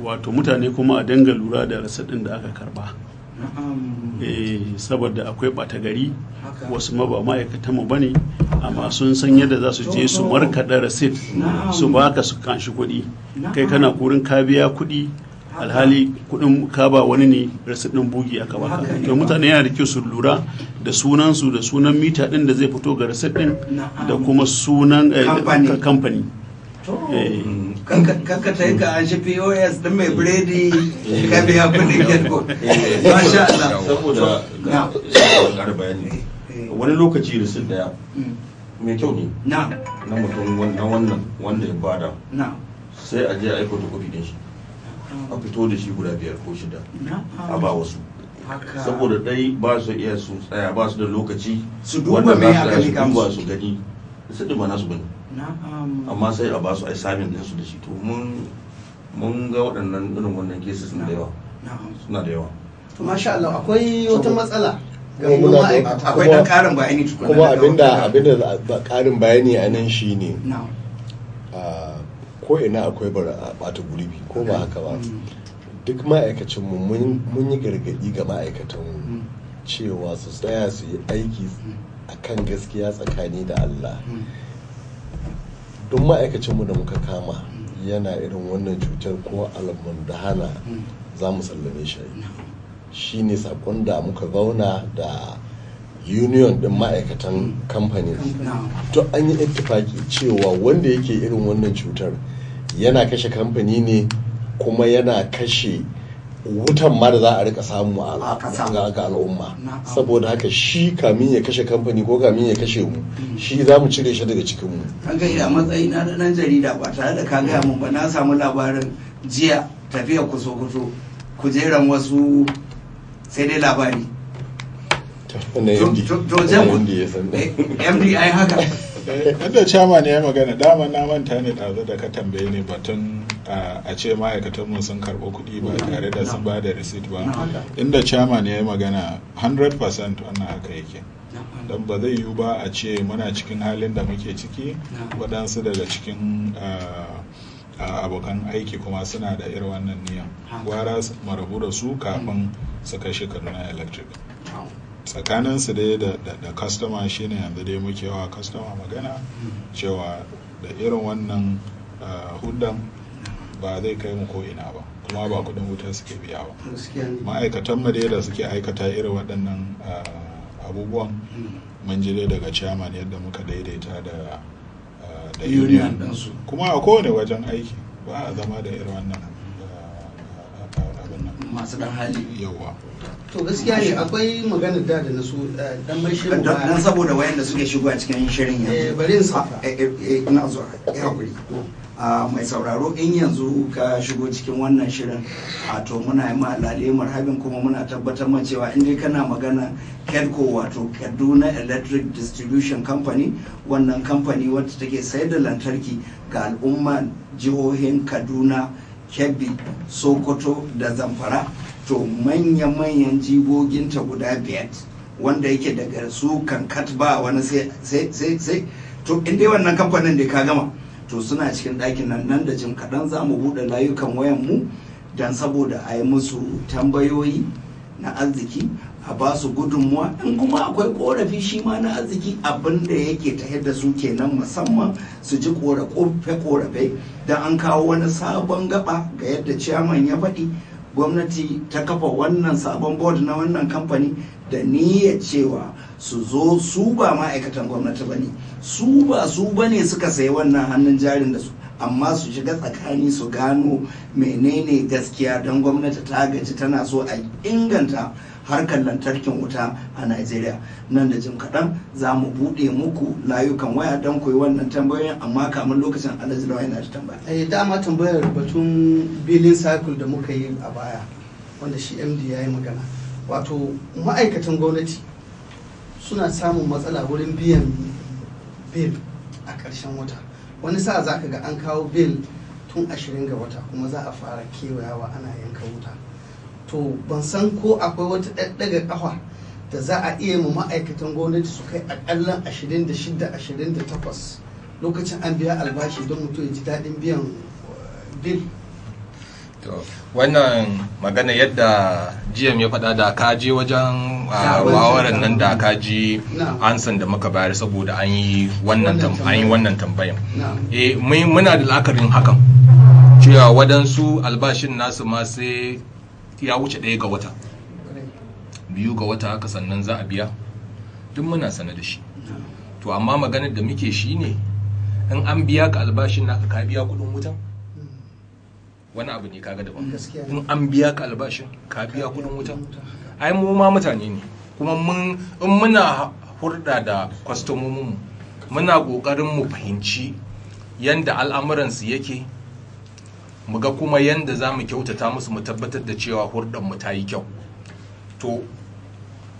Wato mutane kuma a dinga lura da rasidin da aka karba, saboda akwai ɓata gari, wasu ma ba ma'aikatan mu bane, amma sun san yadda za su je su markaɗa rasit su baka su kanshi kuɗi. Kai kana kurin ka biya kuɗi, alhali kuɗin ka ba wani ne, rasit ɗin bugi aka baka. To mutane yana da kyau su lura da sunansu da sunan mita ɗin da zai fito ga rasit ɗin da kuma sunan kamfani. Kanka ta yi ka an shi POS din mai biredi ka biya kudin getgo. Masha Allah. Saboda ga bayani, wani lokaci risit daya mai kyau ne na mutum na wannan wanda ya bada, sai a je a yi photocopy din shi, a fito da shi guda 5 ko 6 a ba wasu, saboda dai ba su iya su tsaya, ba su da lokaci su duba me aka mika musu, su gani su ba nasu bane, amma sai a ba su ai samin din su da shi. To mun ga waɗannan irin wannan cases suna da yawa, suna da yawa. To masha Allah, akwai wata matsala ga mu ma'aikata. Akwai dan karin bayani tukuna. Kuma abinda karin bayani a nan shine, ko ina akwai bata gurbi, ko ba haka ba? Duk ma'aikacinmu mun yi gargadi ga ma'aikatanmu cewa su tsaya su yi aiki akan gaskiya tsakani da Allah. Duk ma'aikacinmu da muka kama yana irin wannan cutar ko almundahana, za mu sallame shi. Shi ne sakon da muka zauna da union din ma'aikatan kamfanin, to an yi ittifaki cewa wanda yake irin wannan cutar yana kashe kamfani ne, kuma yana kashe wutan ma da za a rika samu a ga al'umma. Saboda haka shi kamin ya kashe kamfani ko kamin ya kashe mu, shi za mu cire shi daga cikin mu. An ga a matsayi na dan jarida, ba tare da ka gaya mun ba, na samu labarin jiya tafiya kuso kuso kujeran wasu, sai dai labari. MD ai haka. Yadda chairman ya magana, dama na manta ne ɗazu da ka tambaye ne batun a ce ma'aikatanmu sun karɓi kuɗi ba tare da sun ba da receipt ba. Inda chairman ya yi magana 100% wannan haka yake. Don ba zai yiwu ba a ce muna cikin halin da muke ciki, waɗansu daga cikin abokan aiki kuma suna da irin wannan niyan. Gwara mu rabu da su kafin su kashe Kaduna Electric. Tsakanin su dai da customer shine yanzu dai muke wa customer magana cewa da irin wannan hudan ba zai kai mu ko ina ba, kuma ba kudin wuta suke biya ba. Ma'aikatan mu dai da suke aikata irin waɗannan abubuwan, mun ji dai daga chairman yadda muka daidaita da union. Kuma a kowane wajen aiki ba a zama da irin wannan abin nan masu dan hali. Yawa. To gaskiya ne, akwai magana da na so dan mai shirin dan saboda wayanda suke shigo a cikin shirin yanzu. Bari in sauka. Ina zuwa, ya hakuri. Mai sauraro, in yanzu ka shigo cikin wannan shirin, a to muna yi ma lale marhabin, kuma muna tabbatar ma cewa in dai kana magana KEDCO, wato Kaduna Electric Distribution Company, wannan kamfani wacce take sayar da lantarki ga al'umma jihohin Kaduna, Kebbi, Sokoto da Zamfara, to manya-manyan jigoginta guda 5 wanda yake daga su kankat ba wani sai sai to in dai wannan kamfanin da ka gama, to suna cikin ɗakin nan. Nan da jim kaɗan za mu buɗe layukan wayan mu don saboda a yi musu tambayoyi na arziki, a ba su gudunmuwa, in kuma akwai korafi shi ma na arziki. Abin da yake ta da su kenan, musamman su ji korafe-korafe don an kawo wani sabon gaba ga yadda ciyaman ya faɗi. Gwamnati ta kafa wannan sabon board na wannan kamfani da niyyar cewa su zo, su ba ma'aikatan gwamnati ba ne, su ba su ba ne suka sayi wannan hannun jarin da su, amma su shiga tsakani su gano menene gaskiya, don gwamnati ta gaji, tana so a inganta harkar lantarkin wuta a Najeriya. Nan da jim kaɗan za mu buɗe muku layukan waya don ku yi wannan tambayoyin, amma kamun lokacin Alhaji Lawan yana da tambaya. Eh, dama tambayar batun billing cycle da muka yi a baya, wanda shi MD ya yi magana. Wato ma'aikatan gwamnati suna samun matsala wurin biyan bill a ƙarshen wata. Wani sa'a za ka ga an kawo bill tun 20 ga wata kuma za a fara kewayawa ana yanka wuta. To ban san ko akwai wata ɗaɗɗaga ƙafa da za a iya ma ma'aikatan gwamnati su kai aƙalla 26, 28 lokacin an biya albashi don mutum ya ji daɗin biyan bill. To, wannan magana yadda GM ya faɗa, da ka je wajen muhawarar nan da ka ji ansan da muka bayar, saboda an yi wannan tambayan. Eh, muna da la'akarin hakan, cewa waɗansu albashin nasu ma sai ya wuce 1 ga wata, 2 ga wata haka sannan za a biya. Duk muna sane da shi. To amma maganar da muke shi ne, in an biya ka albashin naka, ka biya kuɗin wutan, wani abu ne kaga daban. In an biya ka albashin, ka biya kudin wutan. Ai mu ma mutane ne, kuma mun in muna hurɗa da kwastomomin mu, muna ƙoƙarin mu fahimci yanda al'amuransu yake, mu ga kuma yanda za mu kyautata musu, mu tabbatar da cewa hurɗar mu ta yi kyau. To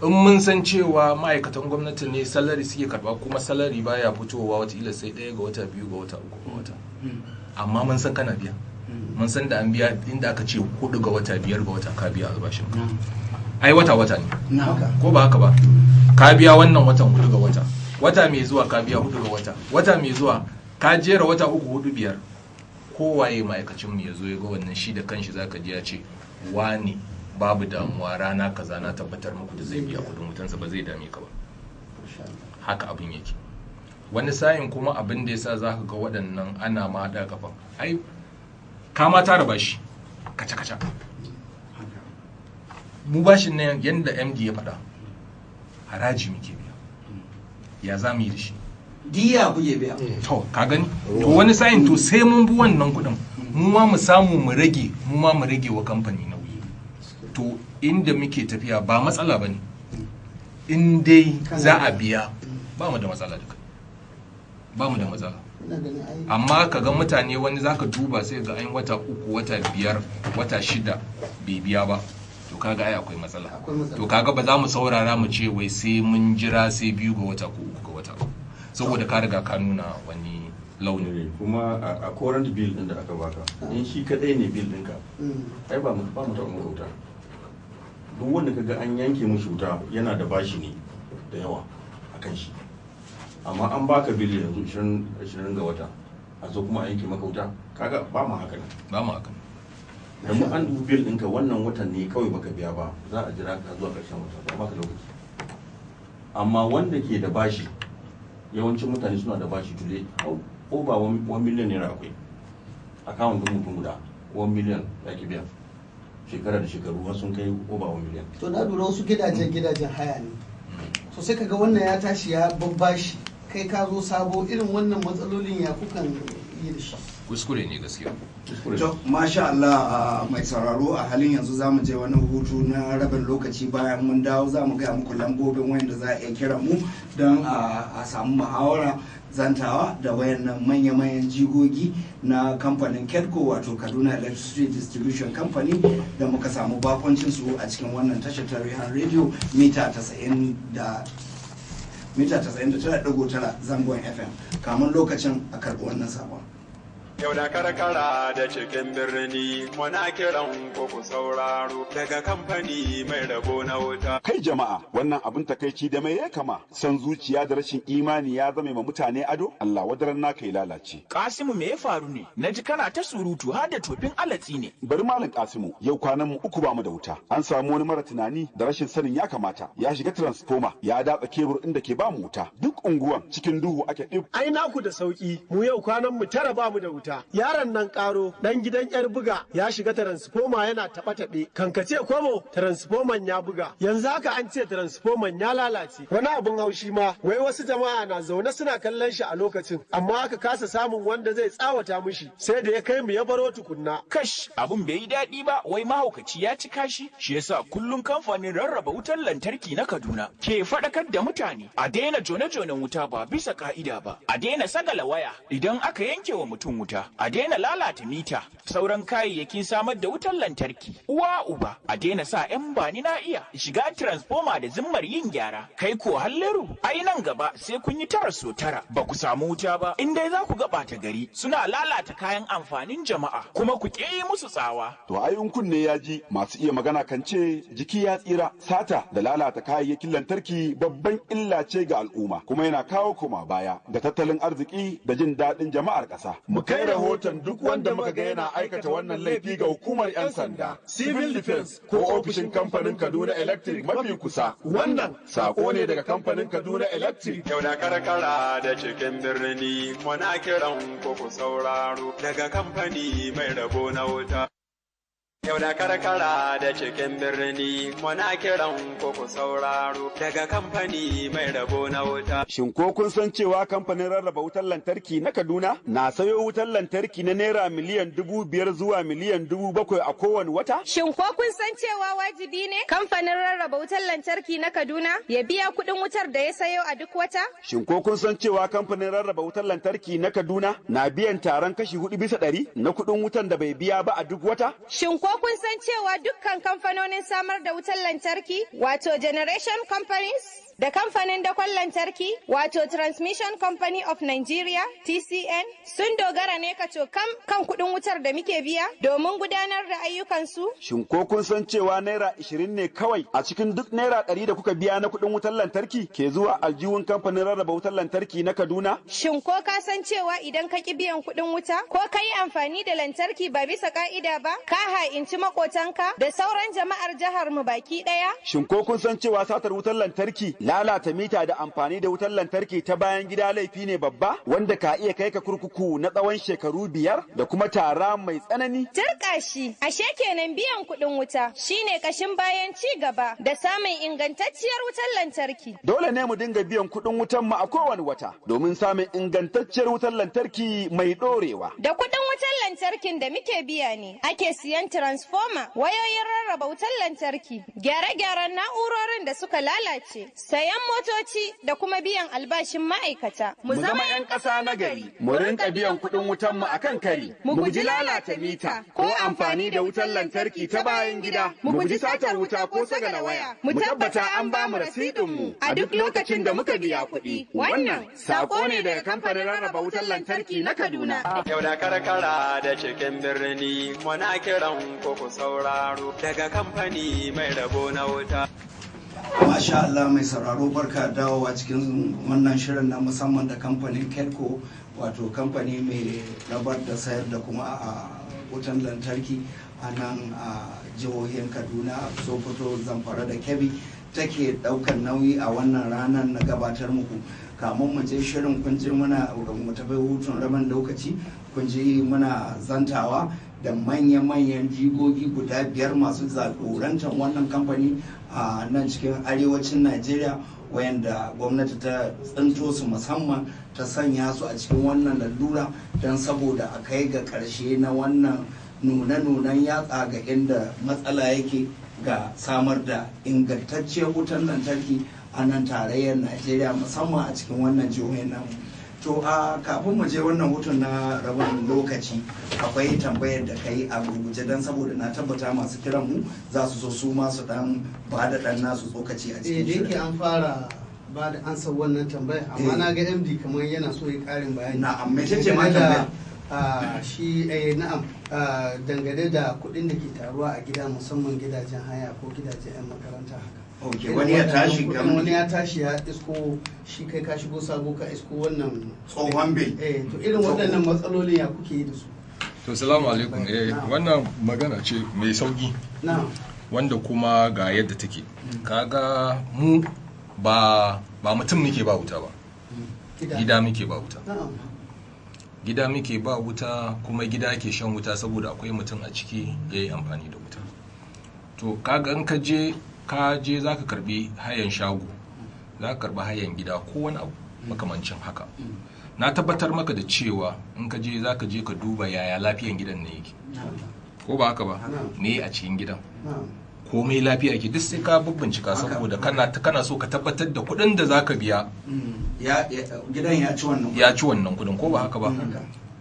in mun san cewa ma'aikatan gwamnati ne, salary suke karba, kuma salary baya fitowa watakila sai 1 ga wata, 2 ga wata, 3 ga wata, amma mun san kana biya, mun san da an biya inda aka ce 4 ga wata, 5 ga wata, ka biya albashin. Ai wata wata ne, ko ba haka ba? Ka biya wannan watan 4 ga wata, wata mai zuwa ka biya 4 ga wata, wata mai zuwa ka jera wata uku, hudu, biyar. Kowaye ma'aikacin mu ya zo ya ga wannan, shi da kanshi zaka ji ya ce, "Wani babu damuwa, rana kaza na tabbatar muku da zai biya kudin wutansa, ba zai dame ka ba." Haka abin yake. Wani sa'in kuma abin da yasa zaka ga waɗannan ana ma haɗa kafa, ai kama tara bashi kaca kaca. Mu bashin nan, yanda MD ya faɗa, haraji muke biya. Ya za mu yi da shi? Diya kuke biya. To ka gani, to wani sa'in to sai mun bi wannan kuɗin, mu ma mu samu mu rage, mu ma mu rage wa kamfani nauyi. To inda muke tafiya ba matsala ba ne. In dai za a biya, ba mu da matsala duka, ba mu da matsala. Amma ka ga mutane, wani zaka duba sai ga an wata 3, wata 5, wata 6 bai biya ba, to kaga ai akwai matsala. To kaga ba za mu saurara mu ce wai sai mun jira sai 2 ga wata ko 3 ga wata ba, saboda ka riga ka nuna wani launi. Kuma a current bill din da aka baka, in shi kadai ne bill ɗinka, ai ba mu taɓa maka wuta. Duk wanda kaga an yanke mushi wuta, yana da bashi ne da yawa a kan shi. Amma an baka bill yanzu 20 ga wata, a zo kuma a yanke maka wuta, kaga ba mu haka nan. Ba mu haka. Da mu an dubi bill ɗinka, wannan watan ne kawai baka biya ba, za a jira ka zuwa ƙarshen wata, ba baka lokaci. Amma wanda ke da bashi, yawancin mutane suna da bashi today over 1 million naira. Akwai account ɗin mutum guda, 1 million ya ki biya shekara da shekaru, har sun kai over 1 million. To na lura wasu gidajen haya ne, so sai kaga wannan ya tashi ya babbashi, kai ka zo sabo. Irin wannan matsalolin ya kukan yi da shi? Kuskure ne gaskiya. To, masha Allah, mai sauraro, a halin yanzu za mu je wani hutu na rabin lokaci. Bayan mun dawo, za mu gaya muku lambobin wayanda za a iya kira mu don a samu muhawara, zantawa da wayannan manya-manyan jigogi na kamfanin Kedco, wato Kaduna Electricity Distribution Company, da muka samu bakoncin su a cikin wannan tashar ta Rehan Radio mita 90 da mita 99.9 zangon FM. Kamun lokacin, a karɓi wannan sabon. Yau da karkara da cikin birni, muna kiran ku ku sauraro daga kamfani mai rabo na wuta. Kai jama'a, wannan abin takaici da mai ya kama, san zuciya da rashin imani ya zame ma mutane ado, Allah wadaran naka ya lalace. Kasimu, me ya faru ne? Na ji kana ta surutu har da tofin alatsi ne. Bari Malam Kasimu, yau kwanan mu 3 ba mu da wuta. An samu wani mara tunani da rashin sanin ya kamata, ya shiga transformer, ya datsa kebur inda ke ba mu wuta. Duk unguwan cikin duhu ake ɗib. Ai naku da sauki, mu yau kwanan mu 9 ba mu da wuta. Yaron nan karo dan gidan yar buga ya shiga transformer yana taɓa taɓe. Kankace kwabo transformer ya buga. Yanzu haka an ce transformer ya lalace. Wani abun haushi ma, wai wasu jama'a na zaune suna kallon shi a lokacin, amma aka kasa samun wanda zai tsawata mishi sai da ya kai mu ya baro tukunna. Kash, abun bai yi daɗi ba, wai mahaukaci ya ci kashi. Shi yasa kullum kamfanin rarraba wutar lantarki na Kaduna ke faɗakar da mutane a daina jone-jonen wuta ba bisa ka'ida ba, a daina sagala waya idan aka yanke wa mutum wuta. wuta, a daina lalata mita, sauran kayayyakin samar da wutar lantarki. Uwa uba, a daina sa 'yan bani na iya shiga transformer da zimmar yin gyara. Kai ko halleru, ai nan gaba sai kun yi tara so tara, ba ku samu wuta ba. In dai za ku ga ɓata gari, suna lalata kayan amfanin jama'a, kuma ku ƙi musu tsawa. To ai in kunne ya ji, masu iya magana kan ce jiki ya tsira. Sata da lalata kayayyakin lantarki babban illa ce ga al'umma, kuma yana kawo koma baya ga tattalin arziki da jin daɗin jama'ar ƙasa. Mu kai rahoton duk wanda muka ga yana aikata wannan laifi ga hukumar 'yan sanda, civil defense ko ofishin kamfanin Kaduna Electric mafi kusa. Wannan sako ne daga kamfanin Kaduna Electric. Yau da karkara da cikin birni muna kiran ku ku sauraro daga kamfani mai rabo na wuta. Yau da karkara da cikin birni muna kiran ku ku sauraro daga kamfani mai rabo na wuta. Shin ko kun san cewa kamfanin rarraba wutar lantarki na Kaduna na sayo wutar lantarki na naira 5,000,000 zuwa 7,000,000 a kowane wata? Shin ko kun san cewa wajibi ne kamfanin rarraba wutar lantarki na Kaduna ya biya kuɗin wutar da ya sayo a duk wata? Shin ko kun san cewa kamfanin rarraba wutar lantarki na Kaduna na biyan taron kashi 4% na kuɗin wutan da bai biya ba a duk wata? Shin ko kun san cewa dukkan kamfanonin samar da wutar lantarki, wato generation companies, da kamfanin dakon lantarki, wato Transmission Company of Nigeria, TCN, sun dogara ne kacokam kan kudin wutar da muke biya domin gudanar da ayyukansu? Shin ko kun san cewa naira 20 ne kawai a cikin duk naira 100 da kuka biya na kudin wutar lantarki ke zuwa aljihun kamfanin rarraba wutar lantarki na Kaduna? Shin ko ka san cewa idan ka ki biyan kudin wuta ko ka yi amfani da lantarki ba bisa ka'ida ba, ka ha'inci makotanka da sauran jama'ar jihar mu baki daya? Shin ko kun san cewa satar wutar lantarki, lalata mita da amfani da wutar lantarki ta bayan gida laifi ne babba wanda ka iya kai ka kurkuku na tsawon shekaru 5 da kuma tara mai tsanani? Turka shi, ashe kenan biyan kuɗin wuta shine kashin bayan ci gaba da samun ingantacciyar wutar lantarki. Dole ne mu dinga biyan kuɗin wutan mu a kowane wata domin samun ingantacciyar wutar lantarki mai ɗorewa. Da kuɗin wutar lantarkin da muke biya ne ake siyan transformer, wayoyin rarraba wutar lantarki, gyare-gyaren na'urorin da suka lalace, sayan motoci da kuma biyan albashin ma'aikata. Mu zama 'yan ƙasa na gari, mu rinka biyan kuɗin wutan mu akan kari, mu guji lalata mita ko amfani da wutar lantarki ta bayan gida, mu guji satar wuta ko sagala waya, mu tabbata an ba mu rasidin mu a duk lokacin da muka biya kuɗi. Wannan sako ne daga kamfanin rarraba wutar lantarki na Kaduna. Yau da karkara da cikin birni muna kiran ku ku sauraro daga kamfani mai rabo na wuta. Masha Allah, mai sauraro, barka dawowa cikin wannan shirin na musamman da kamfanin Kedco, wato kamfani mai rabar da sayar da kuma a wutan lantarki a nan a jihohin Kaduna, Sokoto, Zamfara da Kebbi, take daukan nauyi a wannan ranar na gabatar muku. Kamun mu je shirin, kun ji muna mu tafi hutun rabin lokaci, kun ji muna zantawa da manya-manyan jigogi guda 5 masu jagorantar wannan kamfani a nan cikin arewacin Najeriya, wayanda gwamnati ta tsinto su musamman ta sanya su a cikin wannan lalura don saboda a kai ga ƙarshe na wannan nune-nunen yatsa ga inda matsala yake ga samar da ingantacciyar wutar lantarki a nan tarayyar Najeriya, musamman a cikin wannan jihohin namu. To a kafin mu je wannan hutun na rabin lokaci, akwai tambayar da kai a gurguje don saboda na tabbata masu kiran mu za su so su ma su dan ba da dan nasu tsokaci a cikin Da yake shirin. An fara ba da ansa wannan tambaya, amma na ga MD kamar yana so ya karin bayani. Na'am, mece ce ma Dangane da, tambayar? Shi na'am, dangane da kuɗin da ke taruwa a gida, musamman gidajen haya ko gidajen 'yan makaranta haka. Ok, wani ya tashi Wani ya tashi ya isko shi, kai ka shigo sabo ka isko wannan tsohon bil. To irin waɗannan matsalolin ya kuke yi da su? To, salamu alaikum. Wannan magana ce mai sauki wanda kuma ga yadda take. Kaga mu ba mutum muke ba wuta ba, gida muke ba wuta. Gida muke ba wuta, kuma gida ke shan wuta saboda akwai mutum a ciki ya yi amfani da wuta. To kaga in ka je za ka karbi hayan shago, za ka karbi hayan gida ko wani abu makamancin haka, na tabbatar maka da cewa in ka je za ka je ka duba yaya lafiyan gidan ne yake, ko ba haka ba? Me a cikin gidan, komai lafiya yake, duk sai ka bincika saboda kana so ka tabbatar da kuɗin da za ka biya Gidan ya ci wannan ya ci wannan kuɗin, ko ba haka ba?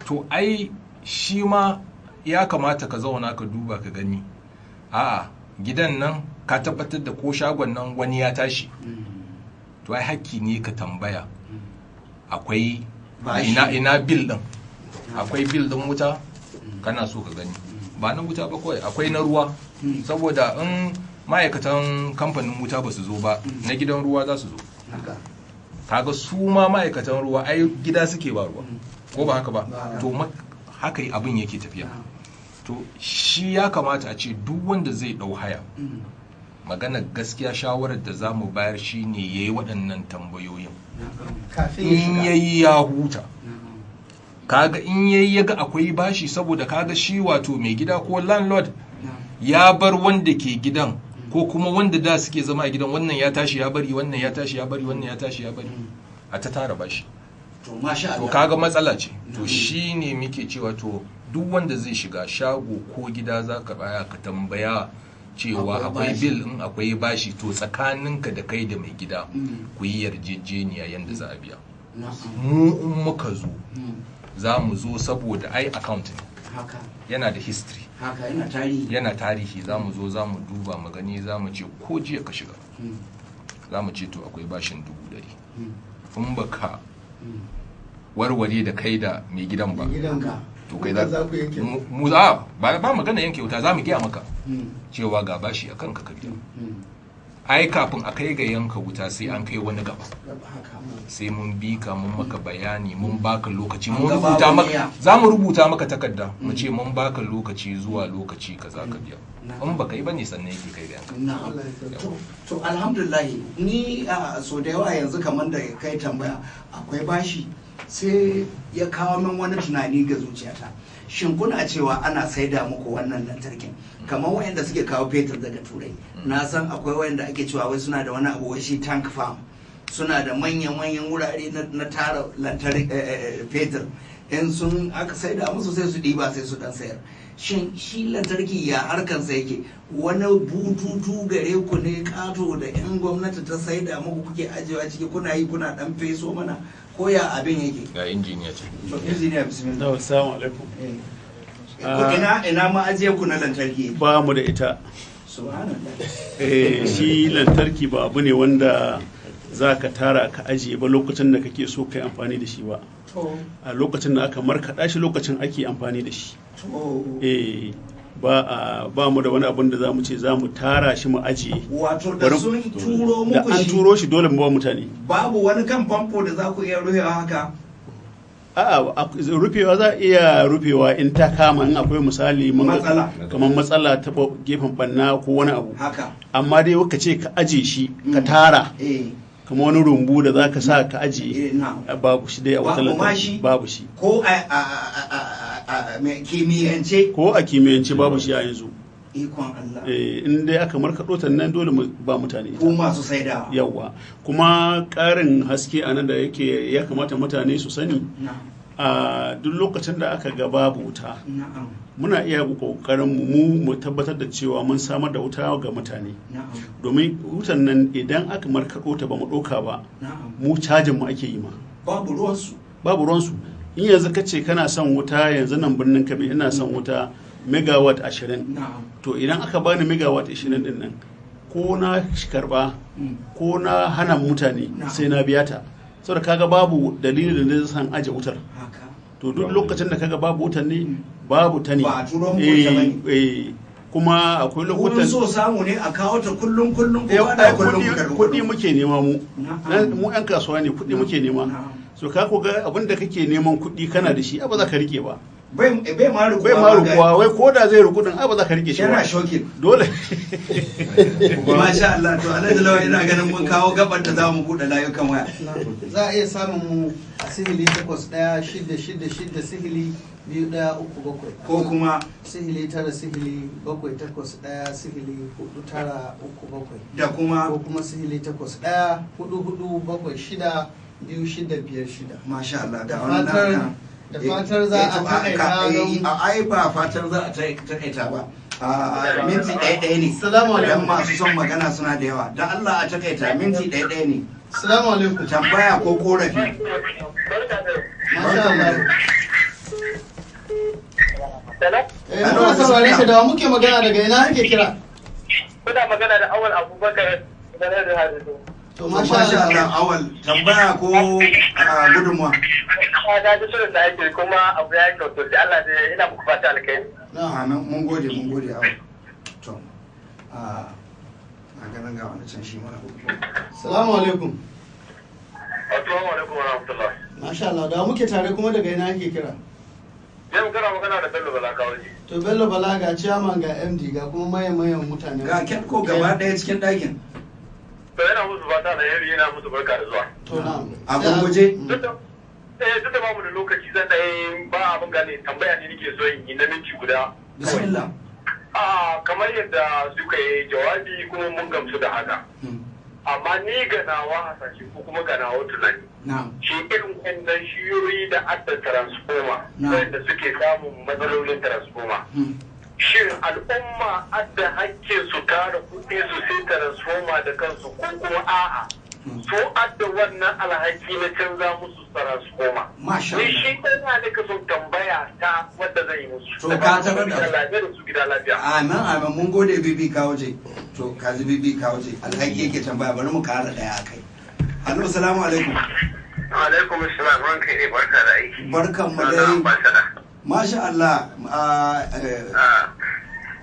To ai shi ma ya kamata ka zauna ka duba ka gani, a'a gidan nan ka tabbatar da ko shagon nan wani ya tashi, to ai hakki ne ka tambaya akwai ina bil din, akwai bil din wuta kana so ka gani, ba na wuta ba kawai, akwai na ruwa, saboda in ma'aikatan kamfanin wuta ba su zo ba, na gidan ruwa za su zo. Kaga su ma ma'aikatan ruwa ai gida suke ba ruwa, ko ba haka ba? To haka abin yake tafiya. To shi ya kamata a ce duk wanda zai dau haya, magana gaskiya shawarar da za mu bayar shi ne ya yi waɗannan tambayoyin in yayi ya huta. Kaga in yayi ya ga akwai bashi, saboda kaga shi wato mai gida ko landlord ya bar wanda ke gidan ko kuma wanda da suke zama a gidan, wannan ya tashi ya bari, wannan ya tashi ya bari, wannan ya tashi ya bari, a ta tara bashi. To kaga matsala ce. To shine muke cewa to duk wanda zai shiga shago ko gida za ka baya ka tambaya cewa akwai bil, in akwai bashi to tsakaninka da kai da mai gida ku yi yarjejeniya yanda za a biya. Mu in muka zo za mu zo saboda ai account ne, yana da history, yana tarihi, za mu zo za mu duba mu gani, za mu ce ko jiya ka shiga, za mu ce to akwai bashin 100,000, in baka warware da kai da mai gidan ba, to kai za mu za ba magana yanke wuta, za mu gaya maka cewa ga bashi akan ka biya. Ai kafin a kai ga yanka wuta sai an kai wani gaba, sai mun bi ka, mun maka bayani, mun baka lokaci, mun rubuta maka, za mu rubuta maka takarda mu ce mun baka lokaci zuwa lokaci kaza ka biya, in baka yi bane sannan yake kai ga yanka. To alhamdulillah, ni so da yawa yanzu kamar da kai tambaya akwai bashi, sai ya kawo min wani tunani ga zuciyata. Shin kuna cewa ana saida muku wannan lantarkin kamar wayanda suke kawo fetur daga turai? Na san akwai wayanda ake cewa wai suna da wani abu wai shi tank farm, suna da manyan-manyan wurare na tara lantarki fetur, in sun aka saida musu sai su ɗiba sai su dan sayar. Shin shi lantarki ya harkansa yake? Wani bututu gare ku ne kato da yan gwamnati ta saida muku kuke ajiyewa ciki kuna yi kuna dan feso mana, ko ya abin yake? Ga injiniya ce. To injiniya, bismillah. Assalamu alaikum. Ina ma ajiye ku na lantarki? Ba mu da ita. Subhanallah. Shi lantarki ba abu ne wanda za ka tara ka ajiye ba lokacin da kake so ka yi amfani da shi ba. A lokacin da aka markaɗa shi lokacin ake amfani da shi. Ba mu da wani abun da za mu ce za mu tara shi mu ajiye. Wato da sun turo muku shi, da an turo shi dole mu ba mutane. Babu wani kan famfo da za ku iya rufewa haka? A'a, rufewa za a iya rufewa in ta kama, in akwai misali matsala, kamar matsala ta gefen banna ko wani abu haka. Amma dai ka ce ka aje shi ka tara kamar wani rumbu da za ka sa ka ajiye, babu shi dai a wata lantarki, babu shi. Ko a kimiyyance? Ko a kimiyyance babu shi a yanzu. Ikon Allah. In dai aka markaɗo ta nan dole mu ba mutane ita. Ko masu saidawa. Yawwa. Kuma ƙarin haske a nan da yake ya kamata mutane su sani. A duk lokacin da aka ga babu wuta, muna iya kokarin mu tabbatar da cewa mun samar da wuta ga mutane. Domin wutan nan idan aka markaɗo ta ba mu ɗauka ba, mu cajin mu ake yi ma. Babu ruwansu. Babu ruwansu. In yanzu ka ce kana son wuta yanzu nan birnin Kabi ina son wuta megawatt 20. To idan aka bani megawatt 20 din nan, ko na karba ko na hana mutane sai na biya ta. Saboda kaga babu dalilin da zai san aje wutar. To duk lokacin da kaga babu wutar ne, babu ta ne. Ba a turo muku ta bane. Kuma akwai lokutan so samu ne a kawo ta kullum kullum ko ba kullum kuɗi muke nema mu. Mu yan kasuwa ne, kuɗi muke nema. So ka ko ga abin da kake neman kuɗi kana da shi, ba za ka rike ba. Bai ma rukuwa, wai ko da zai ruku din ba za ka rike shi ba. Yana shokin dole. Masha Allah. To Alhaji Lawan, ina ganin mun kawo gabar da za mu buɗe layukan waya. Za a iya samun mu a 081 6 6 6 0 2 1 3 7, ko kuma 0 9 0 7 8 1 0 4 9 3 7, da kuma ko kuma 0 8 1 4 4 7 6 2 6 5 6. Masha Allah. Da fatar da fatar za a takaita don ai ba fatar za a takaita ba, minti ɗaya ɗaya ne. Salamu alaikum. Dan masu son magana suna da yawa, dan Allah a takaita, minti ɗaya ɗaya ne. Salamu alaikum. Tambaya ko korafi? Masha Allah. Eh, muna saurare ka, da wa muke magana, daga ina kake kira? Kuna magana da Awal Abubakar da na Harisu. To, masha Allah, Awal, tambaya ko gudunmuwa? Na ji shirin da ake kuma abu ya yi kyau sosai. Allah zai ina muku fata alkai. Amin, mun gode, mun gode, Awal. To, a ganin ga wani can shi ma. Salamu alaikum. Assalamu alaikum wa rahmatullah. Masha Allah, da wa muke tare kuma daga ina kake kira? Yau kana magana da Bello Bala Kawaji. To, Bello Bala, ga chairman, ga MD, ga kuma mayan mayan mutane. Ga Ketco gaba ɗaya cikin ɗakin. To, yana musu fata alheri, yana musu barka da zuwa. To, na'am. A gurguje. Duk da bamu da lokaci, zan ɗaya ba abin gane tambaya ne nake so in yi na minti guda. Bismillah. A kamar yadda suka yi jawabi kuma mun gamsu da haka. Amma ni ga nawa hasashe ko kuma ga nawa tunani. Shi irin wannan shiyoyi da adda transformer wanda suke samun matsalolin transformer. Shin al'umma adda hakkin su tara kuɗi su sai transformer da kansu, ko kuma a'a, su adda wannan alhaki na canza musu transformer? Masha Ni shi ɗana ne ka son tambaya ta wadda zan yi musu. To, ka tarar da- lafiya da su gida lafiya. Amin, amin, mun gode, Bibi Kawoje. To, kaji Bibi Kawoje alhaki yake tambaya, bari mu kara daya akai. Allo, salamu alaikum. Alaikum assalam, ranka ne, barka da aiki. Barkan mu dai. Masha Allah.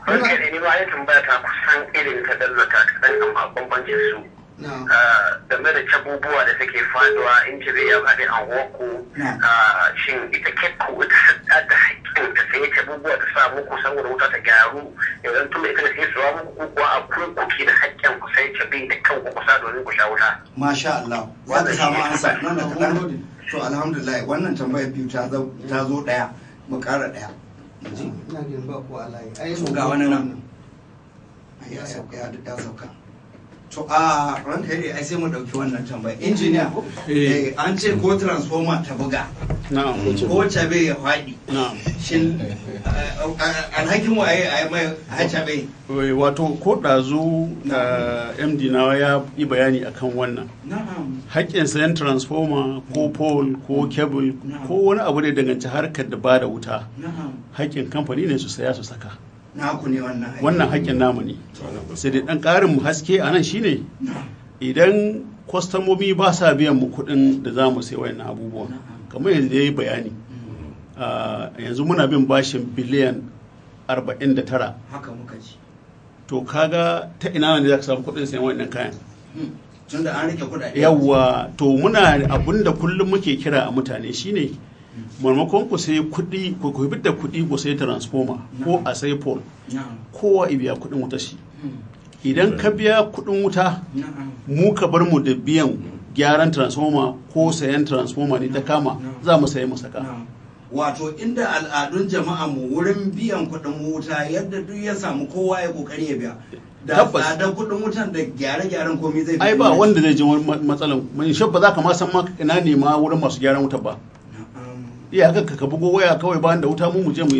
Ranka ne, ni ma ya tambaya ta kusan irin ta dallata kaɗan, amma bambancin su. Game da cabubuwa da take faduwa, in ce zai ya faɗi a woku, shin ita Ketco ita da haƙƙin ta sayi cabubuwa ta sa muku saboda wuta ta gyaru yanzu, tun da ita da sai suwa muku, ko kuwa a ku kuke da haƙƙin ku sai cabi da kanku ku sa domin ku sha wuta? Masha Allah, za ka samu ansa nan da kaɗan. To, alhamdulillah, wannan tambayar biyu ta zo ɗaya, mu ƙara ɗaya. Ina ganin ba kowa layi. Ai, To, ga wani nan. Ai, ya sauka, ya sauka. To, a ranka yi, ai sai mu ɗauki wannan tambaya. Injiniya, an ce ko transformer ta buga, ko cabe ya faɗi. Shin alhakin waye a yi mai hacabe? Wato ko ɗazu MD nawa ya yi bayani akan wannan. Haƙƙin sayan transformer ko pole ko cable ko wani abu da ya danganci harkar da ba da wuta, haƙƙin kamfani ne su saya su saka. Naku ne wannan aiki. Wannan haƙƙin namu ne. Sai dai ɗan ƙarin haske a nan shine, idan kwastomomi ba sa biyan mu kuɗin da za mu sai wayannan abubuwan, kamar yanzu ya yi bayani, yanzu muna bin bashin biliyan 49. Haka muka ji. To, kaga ta ina ne za ka samu kuɗin sayan wayannan kayan? Tunda an rike kuɗaɗe. Yawwa, to muna abinda kullum muke kira a mutane shine, maimakon ku sai kuɗi, ku da kuɗi ku sai transformer ko a sai pole, kowa i biya kuɗin wuta shi. Idan ka biya kuɗin wuta, mu ka bar mu da biyan gyaran transformer ko sayan transformer ne ta kama, za mu sayi mu saka. Wato inda al'adun jama'a mu wurin biyan kuɗin wuta, yadda duk ya samu kowa ya kokari ya biya. Da Tabbas. tsadar kuɗin wutan da gyare-gyaren komai zai fi Ai ba inganci. Wanda zai ji wani matsalan mun shi ba za ka ma san ma ina ne ma wurin masu gyaran wuta ba. Iya, haka ka bugo waya kawai bayan da wuta, mu je mu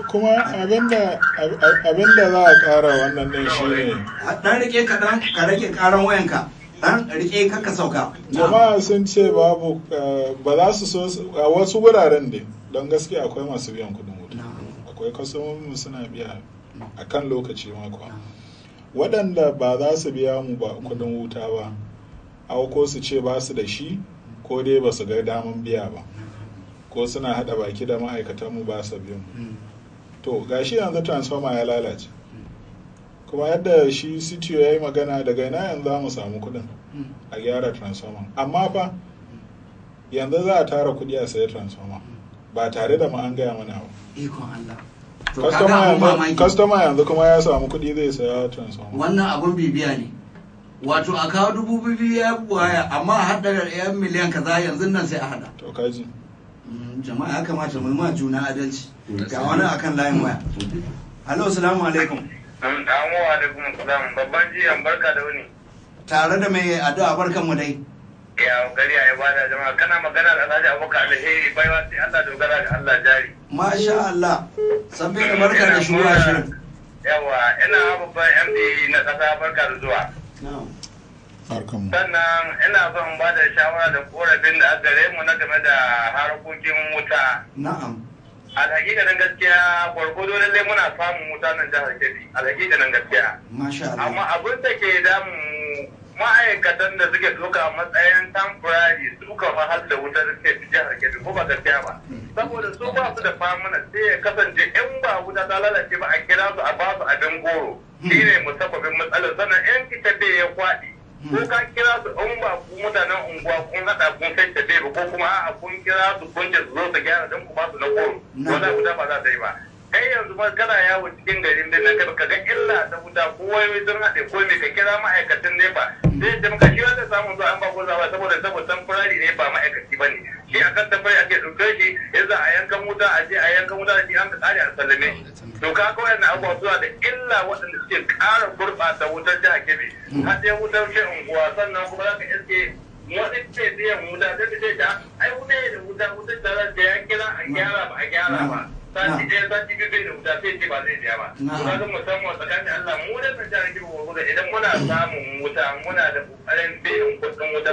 Kuma abinda za a ƙara wannan din shine, Dan rike kaɗan, ka rage karan wayanka. Dan rike, ka sauka. Jama'a sun ce babu, ba za su so a wasu wuraren ne, don gaskiya akwai masu biyan kudin wuta, akwai kwastomomin suna biya a kan lokaci mako. Waɗanda ba za su biya mu ba kudin wuta ba, au ko su ce ba su da shi, ko dai ba su ga daman biya ba, ko suna haɗa baki da ma'aikatanmu ba su biyan mu. To, gashi yanzu transformer ya lalace, kuma yadda shi CTO ya yi magana, daga ina yanzu za mu samu kuɗin a gyara transformer? Amma fa yanzu za a tara kuɗi a sayi transformer ba tare da mu an gaya mana ba. Ikon Allah. To, kaga abun mamaki. Customer yanzu kuma ya samu kuɗi zai saya transformer. Wannan abun bibiya ne. Wato a kawo 2000 ya buwaya, amma a haɗa da yan miliyan kaza yanzu nan sai a haɗa. To, kaji. Jama'a, ya kamata mu yi ma juna adalci. Ga wani akan layin waya. Allo, salamu alaikum. Amu alaikum salam, babban jiyan, barka da wuni. Tare da mai addu'a, barkan mu dai. Ya gari, ya ibada jama'a, kana magana da Alhaji Abubakar Alheri baiwa sai Allah, dogara da Allah jari. Masha Allah. Sabbi da barka da shigowa shirin. Yawa, ina babban MD na kasa barka da zuwa. Sannan ina son ba da shawara da korafin da aka gare mu na game da harkokin wuta. Na'am. Alhaƙiƙanin gaskiya gwargwado lallai muna samun wuta nan jihar Kebbi. Alhaƙiƙanin gaskiya. Masha Allah. Amma abin da ke damun ma'aikatan da suke doka matsayin temporary suka wahal da wutar jihar Kebbi ko ba gaskiya ba. Saboda su ba su da famuna sai ya kasance in ba wuta ta lalace ba a kira su a ba su abin goro. Shi ne musabbabin matsalar, sannan in kita ya kwaɗi ko ka kira su in ba ku mutanen unguwa kun haɗa kun kai tabe ba, ko kuma a'a kun kira su kun ce su zo su gyara don ku ba su na goro, wala wuta ba za ta yi ba. Kai yanzu ma kana yawo cikin garin da nan ka ga illa ta wuta ko wayoyi sun haɗe ko me, ka kira ma'aikatan NEPA sai da muka shi wanda samun zuwa an ba ko zawa, saboda temporary ne ba ma'aikaci ba ne shi, akan temporary ake ɗauke shi, yanzu a yankan wuta a je a yankan wuta da shi an ka tsare a sallame shi. To ka ga wayannan abubuwa suna da illa waɗanda suke ƙara gurɓata wutar jihar Kebbi har sai wutar ce unguwa. Sannan kuma za ka iske wani ce biyan wuta sai ka ce ta ai wuta da wuta wutar da ya kira a gyara ba a gyara ba, sati ɗaya sati biyu bai da wuta sai ce ba zai biya ba. To kaga musamman tsakanin Allah mu da san jihar Kebbi gurgurda idan muna samun wuta muna da ƙoƙarin biyan kuɗin wuta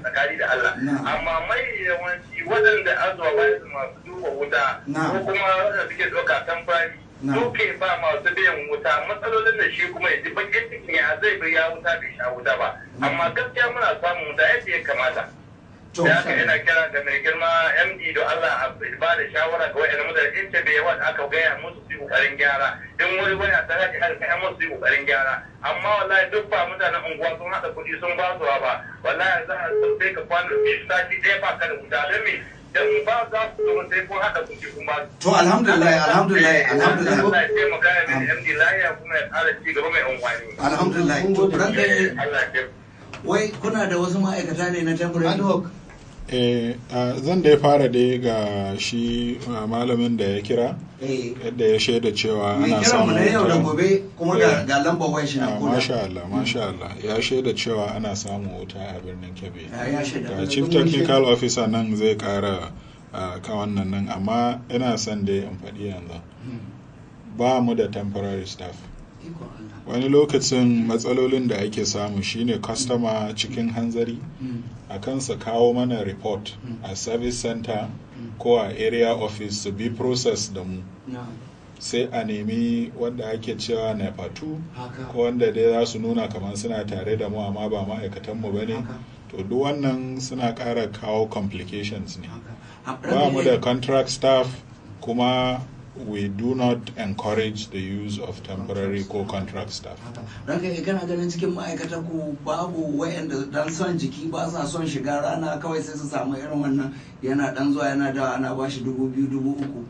tsakani da Allah, amma mai yawanci waɗanda azuwa ba su masu duba wuta ko kuma waɗanda suke ɗauka temporary duke ba masu biyan wuta matsalolin da shi kuma ya ji bakin cikin ya zai biya wuta bai sha wuta ba. Amma gaskiya muna samun wuta yadda ya kamata. Da haka ina kira ga mai girma MD da Allah a ba da shawara ga wa'yan mutane in ce bai yawa da aka gaya musu su yi kokarin gyara, in wuri waya ta haɗe har kai musu su yi kokarin gyara. Amma wallahi duk ba mutanen unguwa sun haɗa kuɗi sun ba su ba, wallahi za a sai ka kwana biyu sati ɗaya ba ka da wuta, don me? Dan ba za su zo sai kun haɗa kuɗi kun ba su. To alhamdulillah, alhamdulillah, alhamdulillah. Allah ya taimaka ya mai MD lahiya kuma ya ƙara ci gaba mai unguwanni. Alhamdulillah. To ranka Allah ya wai kuna da wasu ma'aikata ne na temporary? Zan dai fara dai ga shi malamin da ya kira, yadda ya shaida cewa ana samun wuta yau da gobe kuma ga lambar wayar shi na koda. Masha Allah, masha Allah, ya shaida cewa ana samun wuta a birnin Kebbi. Ga chief technical officer nan zai kara kan wannan nan, amma ina son dai in faɗi yanzu ba mu da temporary staff. Wani lokacin matsalolin da ake samu shine customer cikin hanzari a kansa kawo mana report a service center ko a area office su bi process da mu, sai a nemi wanda ake cewa NEPA 2 ko wanda dai za su nuna kamar suna tare da mu amma ba ma'aikatanmu ba ne. To duk wannan suna ƙara kawo complications ne. Ba mu da contract staff kuma we do not encourage the use of temporary ko contract staff. Ranka kana ganin cikin ma'aikatan ku babu wayanda dan son jiki ba sa son shiga rana, kawai sai su samu irin wannan yana dan zuwa yana da ana bashi 2,000 3,000?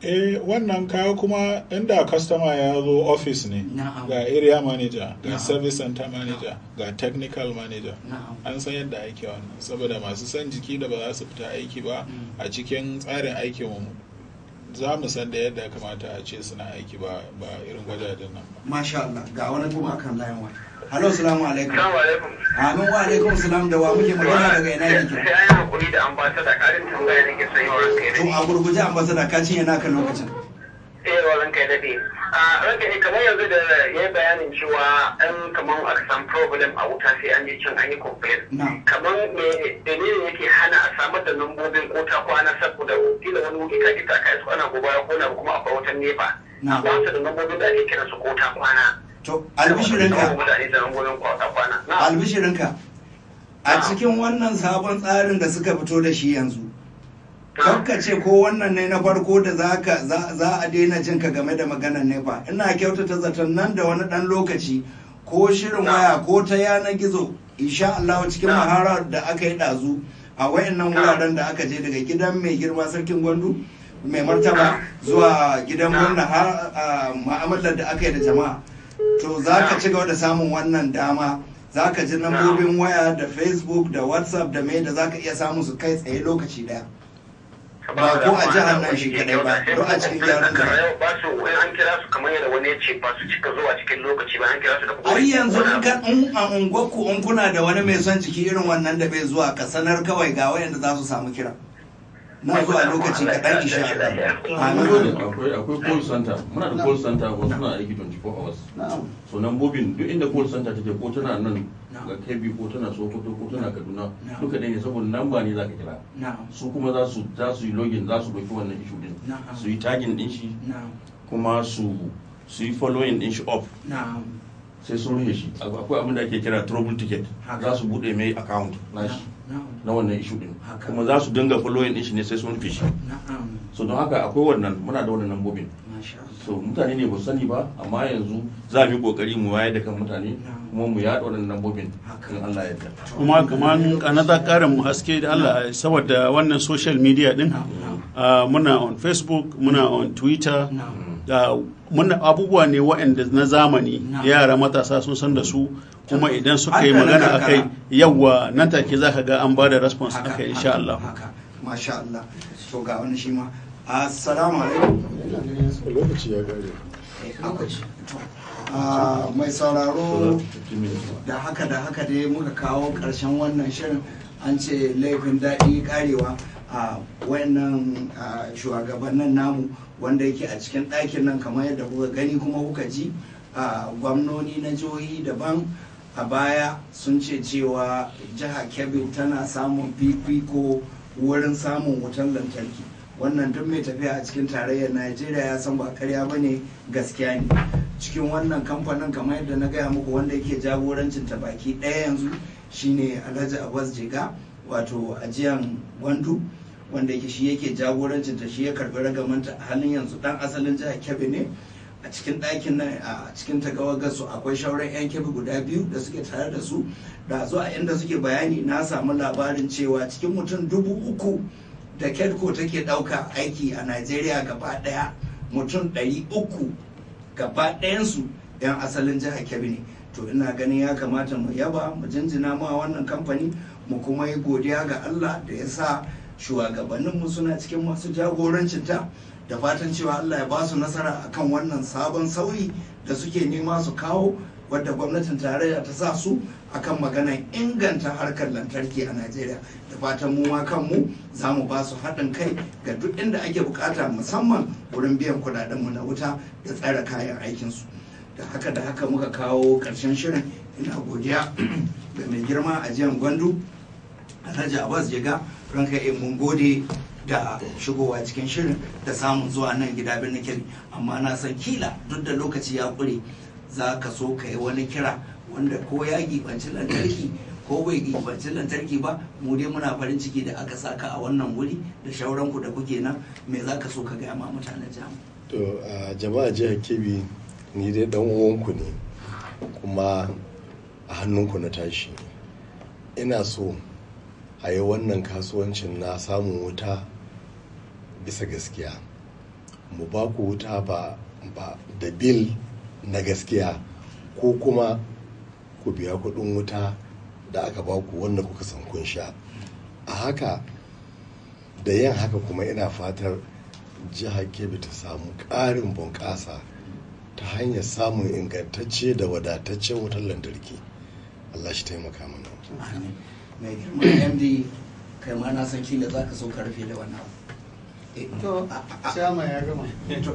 Eh, wannan kaya kuma inda customer ya zo office ne, ga area manager, ga service center manager, ga technical manager, an san yadda ake wannan. Saboda masu son jiki da ba za su fita aiki ba a cikin tsarin aikin mu, za mu san da yadda ya kamata a ce suna aiki ba irin gwajajen nan ba. Masha Allah, ga wani kuma akan layin wani. Halo, salamu alaikum. Salamu alaikum. Amin wa alaikum salam, da wa muke magana, daga ina yake? Sai an yi hakuri da ambasada, karin tambaya nake son yi wa ranka ya To a gurguje ambasada, ka cinye naka lokacin. Eh, wa ranka ya daɗe. A ranka ne kamar yanzu da ya yi bayanin cewa an kamar aka samu problem a wuta sai an je can an yi complain. Kamar me dalilin yake hana a samar da lambobin ko ta kwana, saboda kila wani wuri ka ji ta kai su ana gobara ko na kuma akwai wutan NEPA. Ba su da lambobin da ake kiransu ko ta kwana. To albishirinka. Albishirinka. A cikin wannan sabon tsarin da suka fito da shi yanzu, kakka ce ko wannan ne na farko da za a daina jin ka game da maganar NEPA. Ina kyautata zaton nan da wani dan lokaci ko shirin waya ko ta yanar gizo, insha Allah, cikin mahara da aka yi ɗazu a wayannan wuraren da aka je, daga gidan mai girma sarkin Gwandu mai martaba zuwa gidan gwamna har ma'amalar da aka yi da jama'a, to za ka ci gaba da samun wannan dama, za ka ji lambobin waya da Facebook da WhatsApp da mai da za ka iya samun su kai tsaye lokaci daya, ba ko a jihar nan shi kadai ba, ko a cikin gyaran jihar. Ba su in an kira su kamar yadda wani ya ce ba su cika zuwa cikin lokaci ba an kira su da Ai yanzu in ka in a unguwarku in kuna da wani mai son jiki irin wannan da bai zuwa, ka sanar kawai ga wayanda za su samu kira. Na zuwa lokaci kaɗan, insha Allah. Amin. Akwai call center, muna da call center, wasu suna aiki 24 hours. So nambobin, duk inda call center take, ko tana nan ga Kebbi, ko tana Sokoto, ko tana Kaduna, duka ɗaya ne, saboda namba ne zaka kira. Su kuma za su yi login, za su ɗauki wannan issue din, su yi tagging din shi, kuma su yi following din shi up sai sun rufe shi. Akwai abin da ake kira trouble ticket, za su bude mai account nashi na wannan issue din, kuma za su dinga following din shi ne sai sun rufe shi. So don haka akwai wannan, muna da wannan nambobin. So mutane ne ba su sani ba, amma yanzu za mu yi kokari mu wayar da kan mutane, kuma mu yaɗa wannan nambobin in Allah ya yarda. Kuma kaman another karin haske da Allah, saboda wannan social media din, muna on Facebook, muna on Twitter, muna abubuwa ne waɗanda na zamani, yara matasa sun san da su, kuma idan suka yi magana akai, yawa, nan take za ka ga an ba da response akai, insha Allah. Masha Allah. To, ga wani shi ma. Assalamu alaikum. Lokaci ya gare. Mai sauraro, da haka da haka dai muka kawo ƙarshen wannan shirin. An ce laifin daɗi karewa. A wayannan shugabannin namu wanda yake a cikin ɗakin nan, kamar yadda kuka gani kuma kuka ji, gwamnoni na jihohi daban a baya sun ce cewa jiha Kebbi tana samun fifiko wurin samun wutar lantarki. Wannan duk mai tafiya a cikin tarayyar Najeriya ya san ba karya ba ne, gaskiya ne. Cikin wannan kamfanin, kamar yadda na gaya muku, wanda yake jagorancin ta baki ɗaya yanzu shine Alhaji Abbas Jega, wato Ajiyan Gwandu, wanda yake shi yake jagorancin ta, shi ya karbi ragamanta a halin yanzu. Dan asalin jihar Kebbi ne. A cikin ɗakin nan, a cikin tagawagarsu, akwai shauran 'yan Kebbi guda biyu da suke tare da su. Da zuwa inda suke bayani, na samu labarin cewa cikin mutum 3,000 da Kedco take ɗauka aiki a Najeriya gaba ɗaya, mutum 300 gaba ɗayansu 'yan asalin jihar Kebbi ne. To, ina ganin ya kamata mu yaba, mu jinjina ma wannan kamfani, mu kuma yi godiya ga Allah da ya sa shugabanninmu suna cikin masu jagorancinta, da fatan cewa Allah ya ba su nasara akan wannan sabon sauyi da suke nema su kawo, wadda gwamnatin tarayya ta sa su akan maganar inganta harkar lantarki a Najeriya. Da fatan mu ma kanmu za mu ba su haɗin kai ga duk inda ake bukata, musamman wurin biyan kuɗaɗenmu na wuta da tsare kayan aikinsu. Da haka da haka muka kawo ƙarshen shirin. Ina godiya ga mai girma Ajiyan Gwandu, Alhaji Abbas Jega. Ranka in mun gode da shigowa cikin shirin da samun zuwa nan gida Birnin Kebbi. Amma na san kila duk da lokaci ya ƙure, za ka so ka yi wani kira wanda ko ya gibanci lantarki ko bai gibanci lantarki ba. Mu dai muna farin ciki da aka saka a wannan wuri da shauranku da kuke nan. Me za ka so ka gaya ma mutanen jamu? To, a jama'a jihar Kebbi, ni dai dan uwanku ne, kuma a hannunku na tashi. Ina so a yi wannan kasuwancin na samun wuta bisa gaskiya. Mu ba ku wuta ba da bill na gaskiya, ko kuma ku biya kuɗin wuta da aka ba ku wanda kuka san kun sha. A haka da yin haka kuma, ina fatar jihar Kebbi ta samu ƙarin bunƙasa ta hanyar samun ingantacce da wadataccen wutar lantarki. Allah shi taimaka mana. Amin. Mai girma MD, kai ma na san kila za ka so ka rufe da wannan abu. To, chairman ya gama. To,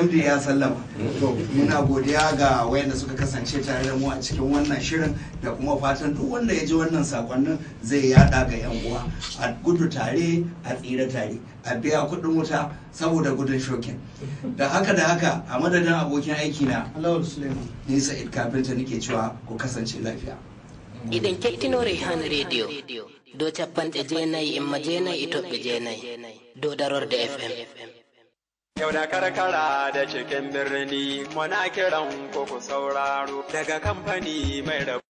MD ya sallama. To, muna godiya ga wayanda suka kasance tare da mu a cikin wannan shirin, da kuma fatan duk wanda ya ji wannan sakonnin zai yada ga yan uwa, a gudu tare a tsira tare, a biya kuɗin wuta saboda gudun shokin. Da haka da haka, a madadin abokin aiki na Lawal Suleiman, ni Sa'id Kafinta nake cewa ku kasance lafiya. Iɗen kettino Reyhan Radio dow 90 imma 90.9 dow Darorde FM. Yau da karkara da cikin birni muna kiran ku, ku sauraro daga kamfani mai rabu.